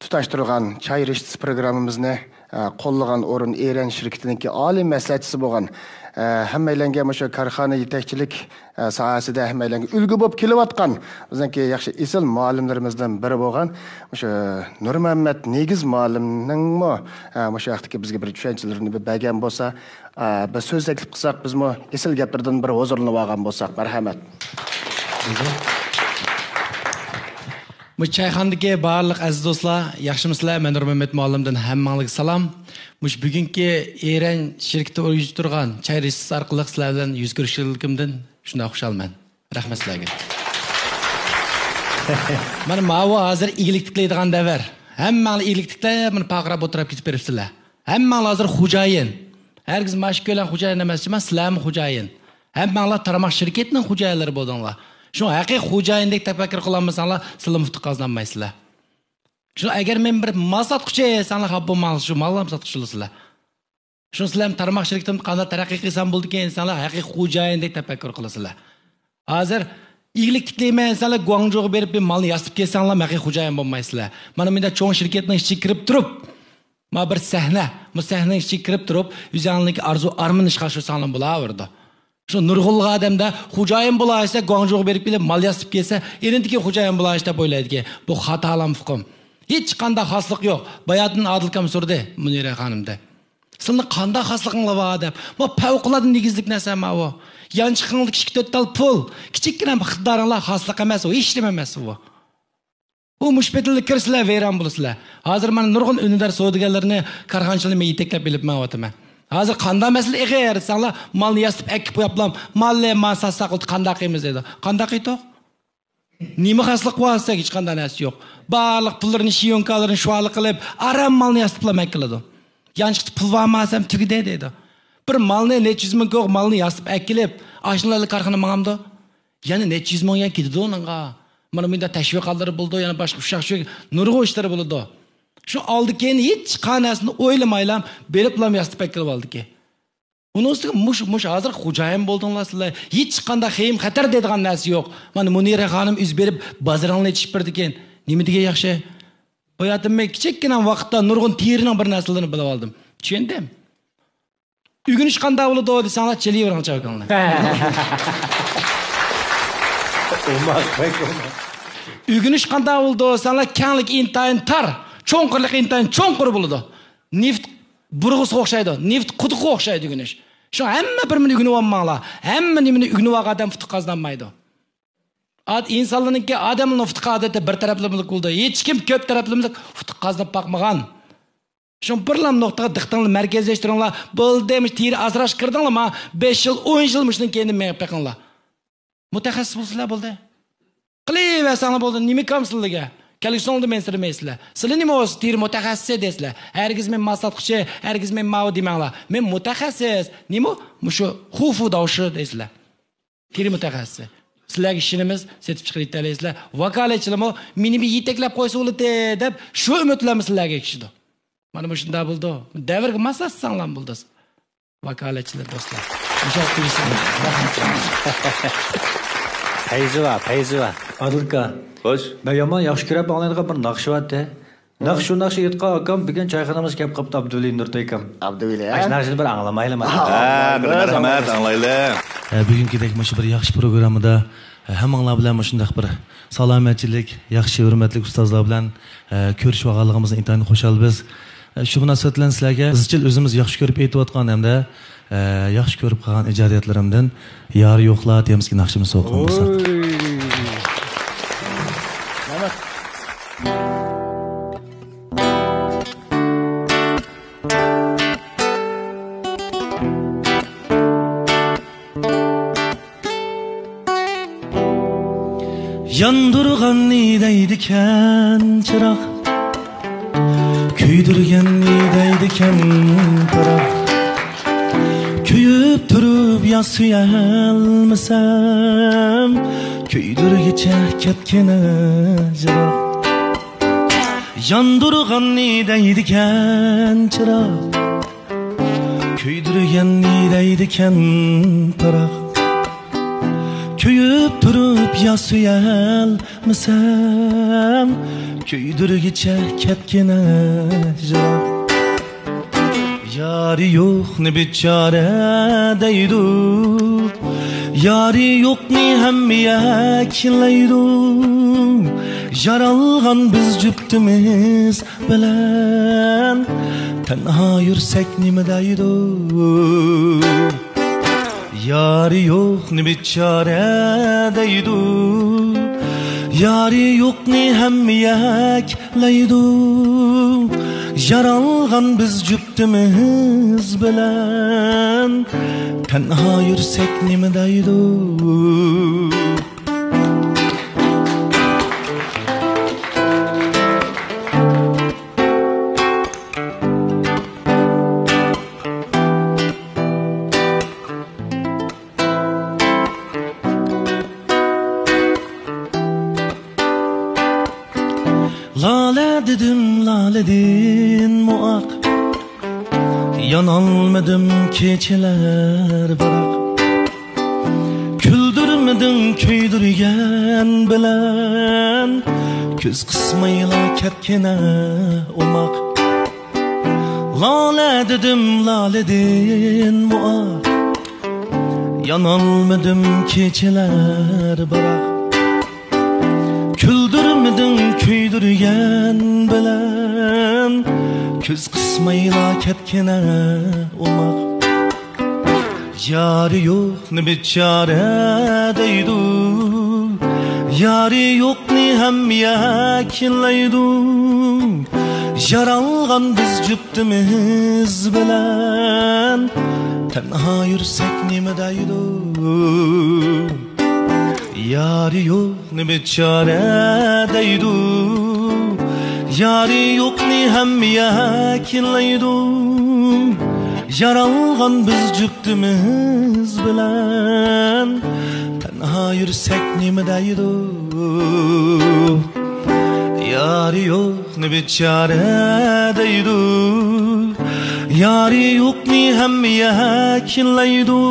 تۇتاشتۇرغان، چاي رىشتىسى پروگراممىمىزنى، ئە، قوللىغان ئورۇن ئېرەن شىركىتىنىڭكى ئالىي مەسلىھەتچىسى بولغان، ئە، ھەممەيلەنگە مۇشۇ كارخانا يېتەكچىلىك، ئە، ساھەسىدە ھەممەيلەنگە ئۈلگە بولۇپ كېلىۋاتقان بىزنىڭكى ياخشى ئېسىل مۇئەللىملىرىمىزدىن بىرى بولغان مۇشۇ نۇرمەممەت نېگىز مۇئەللىمنىڭمۇ، ئە، مۇشۇ ھەقتىكى بىزگە بىر چۈشەنچىلىرىنى بىر بەرگەن بولسا، ئە، بىر سۆز تەكلىپ قىلساق، بىزمۇ ئېسىل گەپلىرىدىن بىر ھۇزۇرلىنىپ ئالغان بولساق، مەرھەمەت. مۇشۇ چايخانىدىكى بارلىق ئەزىز دوستلار، ياخشىمۇسىلەر؟ مەن نۇرمەممەت مۇئەللىمدىن ھەممىڭلارغا سالام. مۇشۇ بۈگۈنكى ئېرەن شىركىتى ئۇيۇشتۇرغان چاي رىشتىسى ئارقىلىق سىلەر بىلەن يۈز كۆرۈشكەنلىكىمدىن شۇنداق خۇشالمەن. رەھمەت سىلەرگە. مانا ماۋۇ ھازىر ئىگىلىك تىكلەيدىغان دەۋر. ھەممەڭلار ئىگىلىك تىكلەپ، مانا پارقىراپ ئولتۇراپ كېتىپ بېرىپسىلەر. ھەممەڭلار ھازىر خوجايىن. ھەرگىز مانا شۇ كۆلەڭ خوجايىن ئەمەس، جۇما، سىلەرمۇ خوجايىن. ھەممەڭلار تارماق شىركەتنىڭ خوجايىنلىرى بولدۇڭلار. شۇڭا ھەقىقىي خوجايىندەك تەپەككۇر قىلالمىساڭلار، سىلىمۇ ئۇتۇق قازىنالمايسىلەر. شۇڭا ئەگەر مەن بىر مال ساتقۇچى دېسەڭلار، خاپا بولماڭلار، شۇ ماللارمۇ ساتقۇچىلا سىلەر. شۇ سىلەرمۇ تارماق شىركىتىمدە قانداق تەرەققىي قىلسام بولىدىكەن دېسەڭلار، ھەقىقىي خوجايىندەك تەپەككۇر قىلىسىلەر. ھازىر ئىگىلىك تىكلەيمەن دېسەڭلار، گۇاڭجۇغا بېرىپ بىر مالنى ياسىتىپ كەلسەڭلار، ھەقىقىي خوجايىن بولمايسىلەر. مانا مۇنداق چوڭ شىركەتنىڭ ئىچىگە كىرىپ تۇرۇپ، مانا بىر سەھنە، بۇ سەھنىنىڭ ئىچىگە كىرىپ تۇرۇپ، ئۆزۈڭلارنىڭكى ئارزۇ ئارمان ئىشقا ئاشۇرساڭلار بولاۋېرىدۇ. شۇ نۇرغۇنلىغان ئادەمدە خوجايىن بولايىچە گۇاڭجۇغا بېرىپ كېلىپ مال ياسىتىپ كەلسە، ئېرىنتىكى خوجايىن بولايچە دەپ ئويلايدىكەن. بۇ خاتالام ئۇقۇم. ھېچقانداق خاسلىق يوق. باياتىن ئادىل ئاكام سورىدى مۇنىرە خانىمدىن. سىلىنىڭ قانداق خاسلىقىڭلار بار دەپ. ما پەۋقۇلئاددە نېگىزلىك نەرسە ماۋۇ. يانچۇقىڭلىق ئىككى تۆت تال پۇل، كىچىككىنە ئىقتىدارىڭلار خاسلىق ئەمەس، ئۇ ھېچنېمە ئەمەس ئۇ. ئۇ مۇشۇ پېتىلا كىرسىلەر، ۋەيران بولىسىلەر. ھازىر مانا نۇرغۇن ئۈندىدار سودىگەرلەرنى، كارخانىچىلارنى مەن يېتەكلەپ ئېلىپ مېڭىۋاتىمەن. ھازىر قانداق مەسىلە ئېغىر دېسەڭلار، مالنى ياسىتىپ ئەكىپ قويۇپلام، مالنى ما ساتساق قانداق قىلىمىز دەيدۇ. قانداق قىلدۇق؟ نېمە خاسلىق بار دېسەك، ھېچقانداق نەرسە يوق. بارلىق پۇللىرىنى، شيونكالىرىنى شۇۋالىق قىلىپ، ئاران مالنى ياسىتىپلا مەن كېلىدۇ. يانچۇقتا پۇل بارمۇ دېسەم، تۈگىدى دەيدۇ. بىر مالنى، نەچچە يۈز مىڭ كوغ مالنى ياسىتىپ ئەكېلىپ، ئاشۇنىڭ بىلەن كارخانا ماڭامدۇ؟ يەنە نەچچە يۈز مىڭ يۈەن كېتىدۇ ئۇنىڭغا. مانا مۇنداق تەشۋىقاتلىرى بولىدۇ، يەنە باشقا ئۇششاق شۇ نۇرغۇن ئىشلىرى بولىدۇ. شۇ ئالدى كېيىن ھېچقانداق نەرسىنى ئويلىمايلا بېرىپلا ياسىتىپ ئەكېلىۋالىدىكەن. ئۇنىڭ ئۈستىگە مۇش، مۇش ھازىر خوجايىن بولدۇڭلار سىلەر. ھېچقانداق خېيىم خەتەر دەيدىغان نەرسە يوق. مانا مۇنىرە خانىم ئۆزى بېرىپ بازىرىڭنى ئېچىپ بېرىدىكەن. نېمە دېگەن ياخشى. بۇ يەردە مەن كىچىككىنە ۋاقىتتا نۇرغۇن تېرىنىڭ بىر نەرسىلىرىنى بىلىپ ئالدىم. چۈشەندىم. ئۆگىنىش قانداق بولىدۇ دېسەڭلار، چېلىۋېرىڭ چاۋكاڭلارنى. ئوماق، بەك ئوماق. ئۆگىنىش قانداق بولىدۇ دېسەڭلار، كەڭلىكى ئىنتايىن تار، چوڭقۇرلۇقى ئىنتايىن چوڭقۇر بولىدۇ. نېفىت بۇرغىسىغا ئوخشايدۇ، نېفىت قۇدۇقىغا ئوخشايدۇ ئۆگىنىش. شۇڭا ھەممە بىر نېمىنى ئۆگىنىۋالماڭلار. ھەممە نېمىنى ئۆگىنىۋالغان ئادەم ئۇتۇق قازىنالمايدۇ. ئاد-، ئىنسانلارنىڭكى، ئادەمنىڭ ئۇتۇقى ئادەتتە بىر تەرەپلىمىلىك بولىدۇ. ھېچكىم كۆپ تەرەپلىمىلىك ئۇتۇق قازىنىپ باقمىغان. شۇڭا بىرلا نۇقتىغا دىققىتىڭلارنى مەركەزلەشتۈرۈڭلار. بولدى، مۇشۇ تېرە ئاسراشقا كىردىڭلارمۇ، بەش يىل، ئون يىل مۇشۇنىڭ كەينىدىن مېڭىپ بېقىڭلار. مۇتەخەسسىس بولسىلەر بولدى. قىلىۋەرسەڭلار بولدى، نېمە كام سىلىگە؟ كەلگۈسىڭلاردا مېنى سىرىمەيسىلەر. سىلەر نېمە بولسا تېرە مۇتەخەسسىسى دەيسىلەر. ھەرگىز مەن مال ساتقۇچى، ھەرگىز مەن ماۋۇ دېمەڭلار. مەن مۇتەخەسسىس. نېمە؟ مۇشۇ خۇفۇ داۋشى دەيسىلەر. تېرە مۇتەخەسسىسى. سىلەرگە ئىشىنىمىز، سېتىپ چىقىرىپ يېتەلەيسىلەر. ۋاكالەتچىلەرمۇ مېنى بىر يېتەكلەپ قويسا بولىدى دەپ شۇ ئۈمىدلەرمۇ سىلەرگە كېلىشىدۇ. مانا مۇشۇنداق بولىدۇ. دەۋرگە ماسلاشساڭلار بولىدۇ. ۋاكالەتچىلەر دوستلار. مۇشۇ تېگىشلىك. پەيزى بار، پەيزى بار. ئادىل ئاكا. خوش. مەن يامان ياخشى كۆرۈپ ئاڭلايدىغان بىر ناخشا بار ئەتە. ناخشا، شۇ ناخشا ئېيتقان ئاكام بۈگۈن چايخانىمىزغا كەپ قاپتۇ، ئابدۇۋەلى نۇرتەك ئاكام. ئابدۇۋەلى، ھە؟ ئاشۇ ناخشىنى بىر ئاڭلىمايلى مانا. ھە، بىر مەرھەمەت، ئاڭلايلى. ھە، بۈگۈنكىدەك مۇشۇ بىر ياخشى پروگراممىدا، ھە، ھەممىڭلار بىلەن مۇشۇنداق بىر سالامەتچىلىك، ياخشى ھۆرمەتلىك ئۇستازلار بىلەن، ھە، كۆرۈشۈپ ئالغانلىقىمىزدىن ئىنتايىن خۇشال بىز. ھە، شۇ مۇناسىۋەت بىلەن سىلەرگە ئىزچىل ئۆزىمىز ياخشى كۆرۈپ ئېيتىۋاتقان ھەمدە، ھە، ياخشى كۆرۈپ قالغان ئىجادىيەتلىرىمدىن يارى يوقلار تېمىسىدىكى ناخشىمىزنى سوۋغا قىلىمىز. ياندۇرغاننى دەيدىكەن چىراغ، كۆيدۈرگەننى دەيدىكەن پىراق. كۆيۈپ تۇرۇپ يا سۆيەلمىسەم، كۆيدۈرگۈچە كەتكىنە يىراق. ياندۇرغاننى دەيدىكەن چىراغ، كۆيدۈرگەننى دەيدىكەن پىراق. كۆيۈپ تۇرۇپ يا سۆيەلمىسەم، كۆيدۈرگۈچە كەتكىنە يىراق. يارى يوقنى بىچارە دەيدۇ، يارى يوقنى ھەممە يەكلەيدۇ. يارالغان بىز جۈپتىمىز بىلەن تەنھا يۈرسەك نېمە دەيدۇ؟ يارى يوقنى بىچارە دەيدۇ، يارى يوقنى ھەممە يەكلەيدۇ. يارالغان بىز جۈپتىمىز بىلەن تەنھا يۈرسەك نېمە دەيدۇ؟ لالە دېدىم لالىدىنمۇ ئاق، يانالمىدىم كېچىلەر بىراق. كۈلدۈرمىدىڭ كۆيدۈرگەن بىلەن، كۆز قىسمايلا كەتكىنە ئوماق. لالە دېدىم لالىدىنمۇ ئاق، يانالمىدىم كېچىلەر بىراق. كۈلدۈرمىدىڭ كۆيدۈرگەن بىلەن، كۆز قىسمايلا كەتكىنە ئوماق. يارى يوقنى بىچارە دەيدۇ، يارى يوقنى ھەممە يەكلەيدۇ. يارالغان بىز جۈپتىمىز بىلەن تەنھا يۈرسەك نېمە دەيدۇ؟ يارى يوقنى بىچارە دەيدۇ، يارى يوقنى ھەممە يەكلەيدۇ. يارالغان بىز جۈپتىمىز بىلەن تەنھا يۈرسەك نېمە دەيدۇ؟ يارى يوقنى بىچارە دەيدۇ، يارى يوقنى ھەممە يەكلەيدۇ،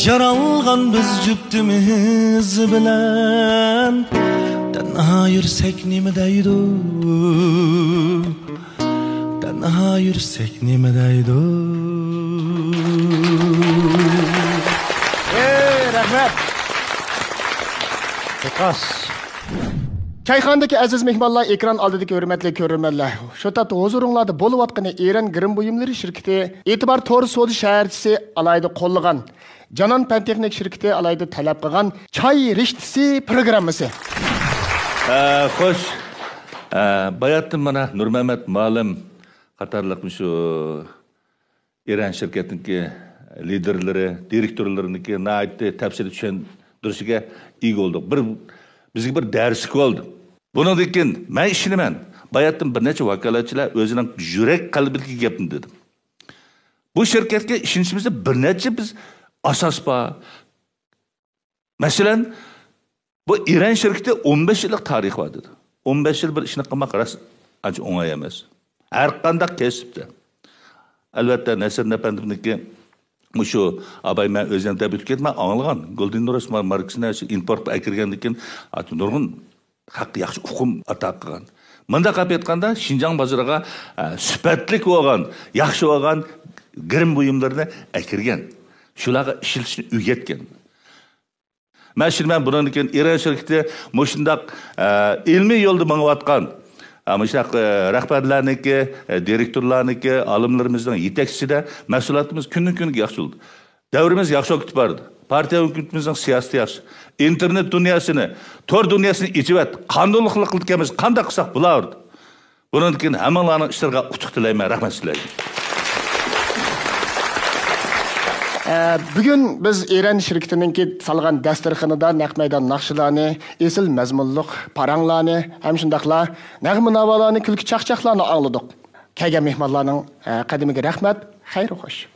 يارالغان بىز جۈپتىمىز بىلەن. تەنھا يۈرسەك نېمە دەيدۇ؟ تەنھا يۈرسەك نېمە دەيدۇ؟ ئەي، رەھمەت. چايخانىدىكى ئەزىز مېھمانلار، ئېكران ئالدىدىكى ھۆرمەتلىك كۆرۈرمەنلەر، شۇ تاپتا ھۇزۇرۇڭلاردا بولۇۋاتقىنى ئېرەن گىرىم بۇيۇملىرى شىركىتى، ئېتىبار تور سودا شەھەرچىسى ئالاھىدە قوللىغان، جانان پەن تېخنىك شىركىتى ئالاھىدە تەلەپ قىلغان چاي رىشتىسى پروگراممىسى. ئە، خوش. ئە، باياتتىن مانا نۇرمەمەت مۇئەللىم قاتارلىق شۇ ئېرەن شىركەتنىڭكى لىدېرلىرى، دىرېكتورلىرىنىڭكى ناھايىتى تەپسىلىي چۈشەندۈرۈشىگە ئىگە بولدۇق. بىر، بىزگە بىر دەرسلىك بولدى. بۇنىڭدىن كېيىن مەن ئىشىنىمەن، باياتتىن بىر نەچچە ۋاكالەتچىلەر ئۆزىنىڭ يۈرەك قەلبىدىكى گەپنى دېدى. بۇ شىركەتكە ئىشىنىشىمىزدە بىر نەچچە بىز ئاساس بار. مەسىلەن، بۇ ئېرەن شىركىتى ئون بەش يىللىق تارىخى بار دېدى. ئون بەش يىل بىر ئىشنى قىلماق راست ئانچە ئوڭاي ئەمەس. ھەر قانداق كەسىپتە. ئەلۋەتتە، نەسىردىن ئەپەندىمنىڭكى مۇشۇ ئاباي مەن ئۆزۈم دەپ ئۆتۈپ كەتمەن ئاڭلىغان. گولدېن روس مار-، ماركىسىنى شۇ ئىمپورت ئەكىرگەندىن كېيىن نۇرغۇن خەققە ياخشى ئۇقۇم ئاتا قىلغان. مۇنداق قىلىپ ئېيتقاندا، شىنجاڭ بازىرىغا، ئە، سۈپەتلىك بولغان، ياخشى بولغان گىرىم بۇيۇملىرىنى ئەكىرگەن. شۇلارغا ئىشلىتىشنى ئۆگەتكەن. مەن ئىشىنىمەن، بۇنىڭدىن كېيىن ئېرەن شىركىتى مۇشۇنداق، ئە، ئىلمىي يولدا ماڭىۋاتقان، ئە، مۇشۇنداق، ئە، رەھبەرلەرنىڭكى، ئە، دىرېكتورلارنىڭكى، ئالىملىرىمىزنىڭ يېتەكچىسىدە مەھسۇلاتىمىز كۈندىن-كۈنگە ياخشى بولدى. دەۋرىمىز ياخشى بولۇپ كېتىپ بارىدۇ. پارتىيە ھۆكۈمىتىمىزنىڭ سىياسىتى ياخشى. ئىنتېرنېت دۇنياسىنى، تور دۇنياسىنى ئېچىۋەت. قانۇنلۇق قىلىدىكەنمىز، قانداق قىلساق بولىدۇ. بۇنىڭدىن كېيىن ھەممىڭلارنىڭ ئىشلىرىغا ئۇتۇق تىلەيمەن. رەھمەت سىلەرگە. ئە، بۈگۈن بىز ئېرەن شىركىتىنىڭكى سالغان دەستۇرخىنىدا نەق مەيدان ناخشىلارنى، ئېسىل مەزمۇنلۇق پاراڭلارنى ھەم شۇنداقلا نەغمە-ناۋالارنى، كۈلكە-چاقچاقلارنى ئاڭلىدۇق. كەلگەن مېھمانلارنىڭ، ئە، قەدىمىگە رەھمەت، خەير خوش.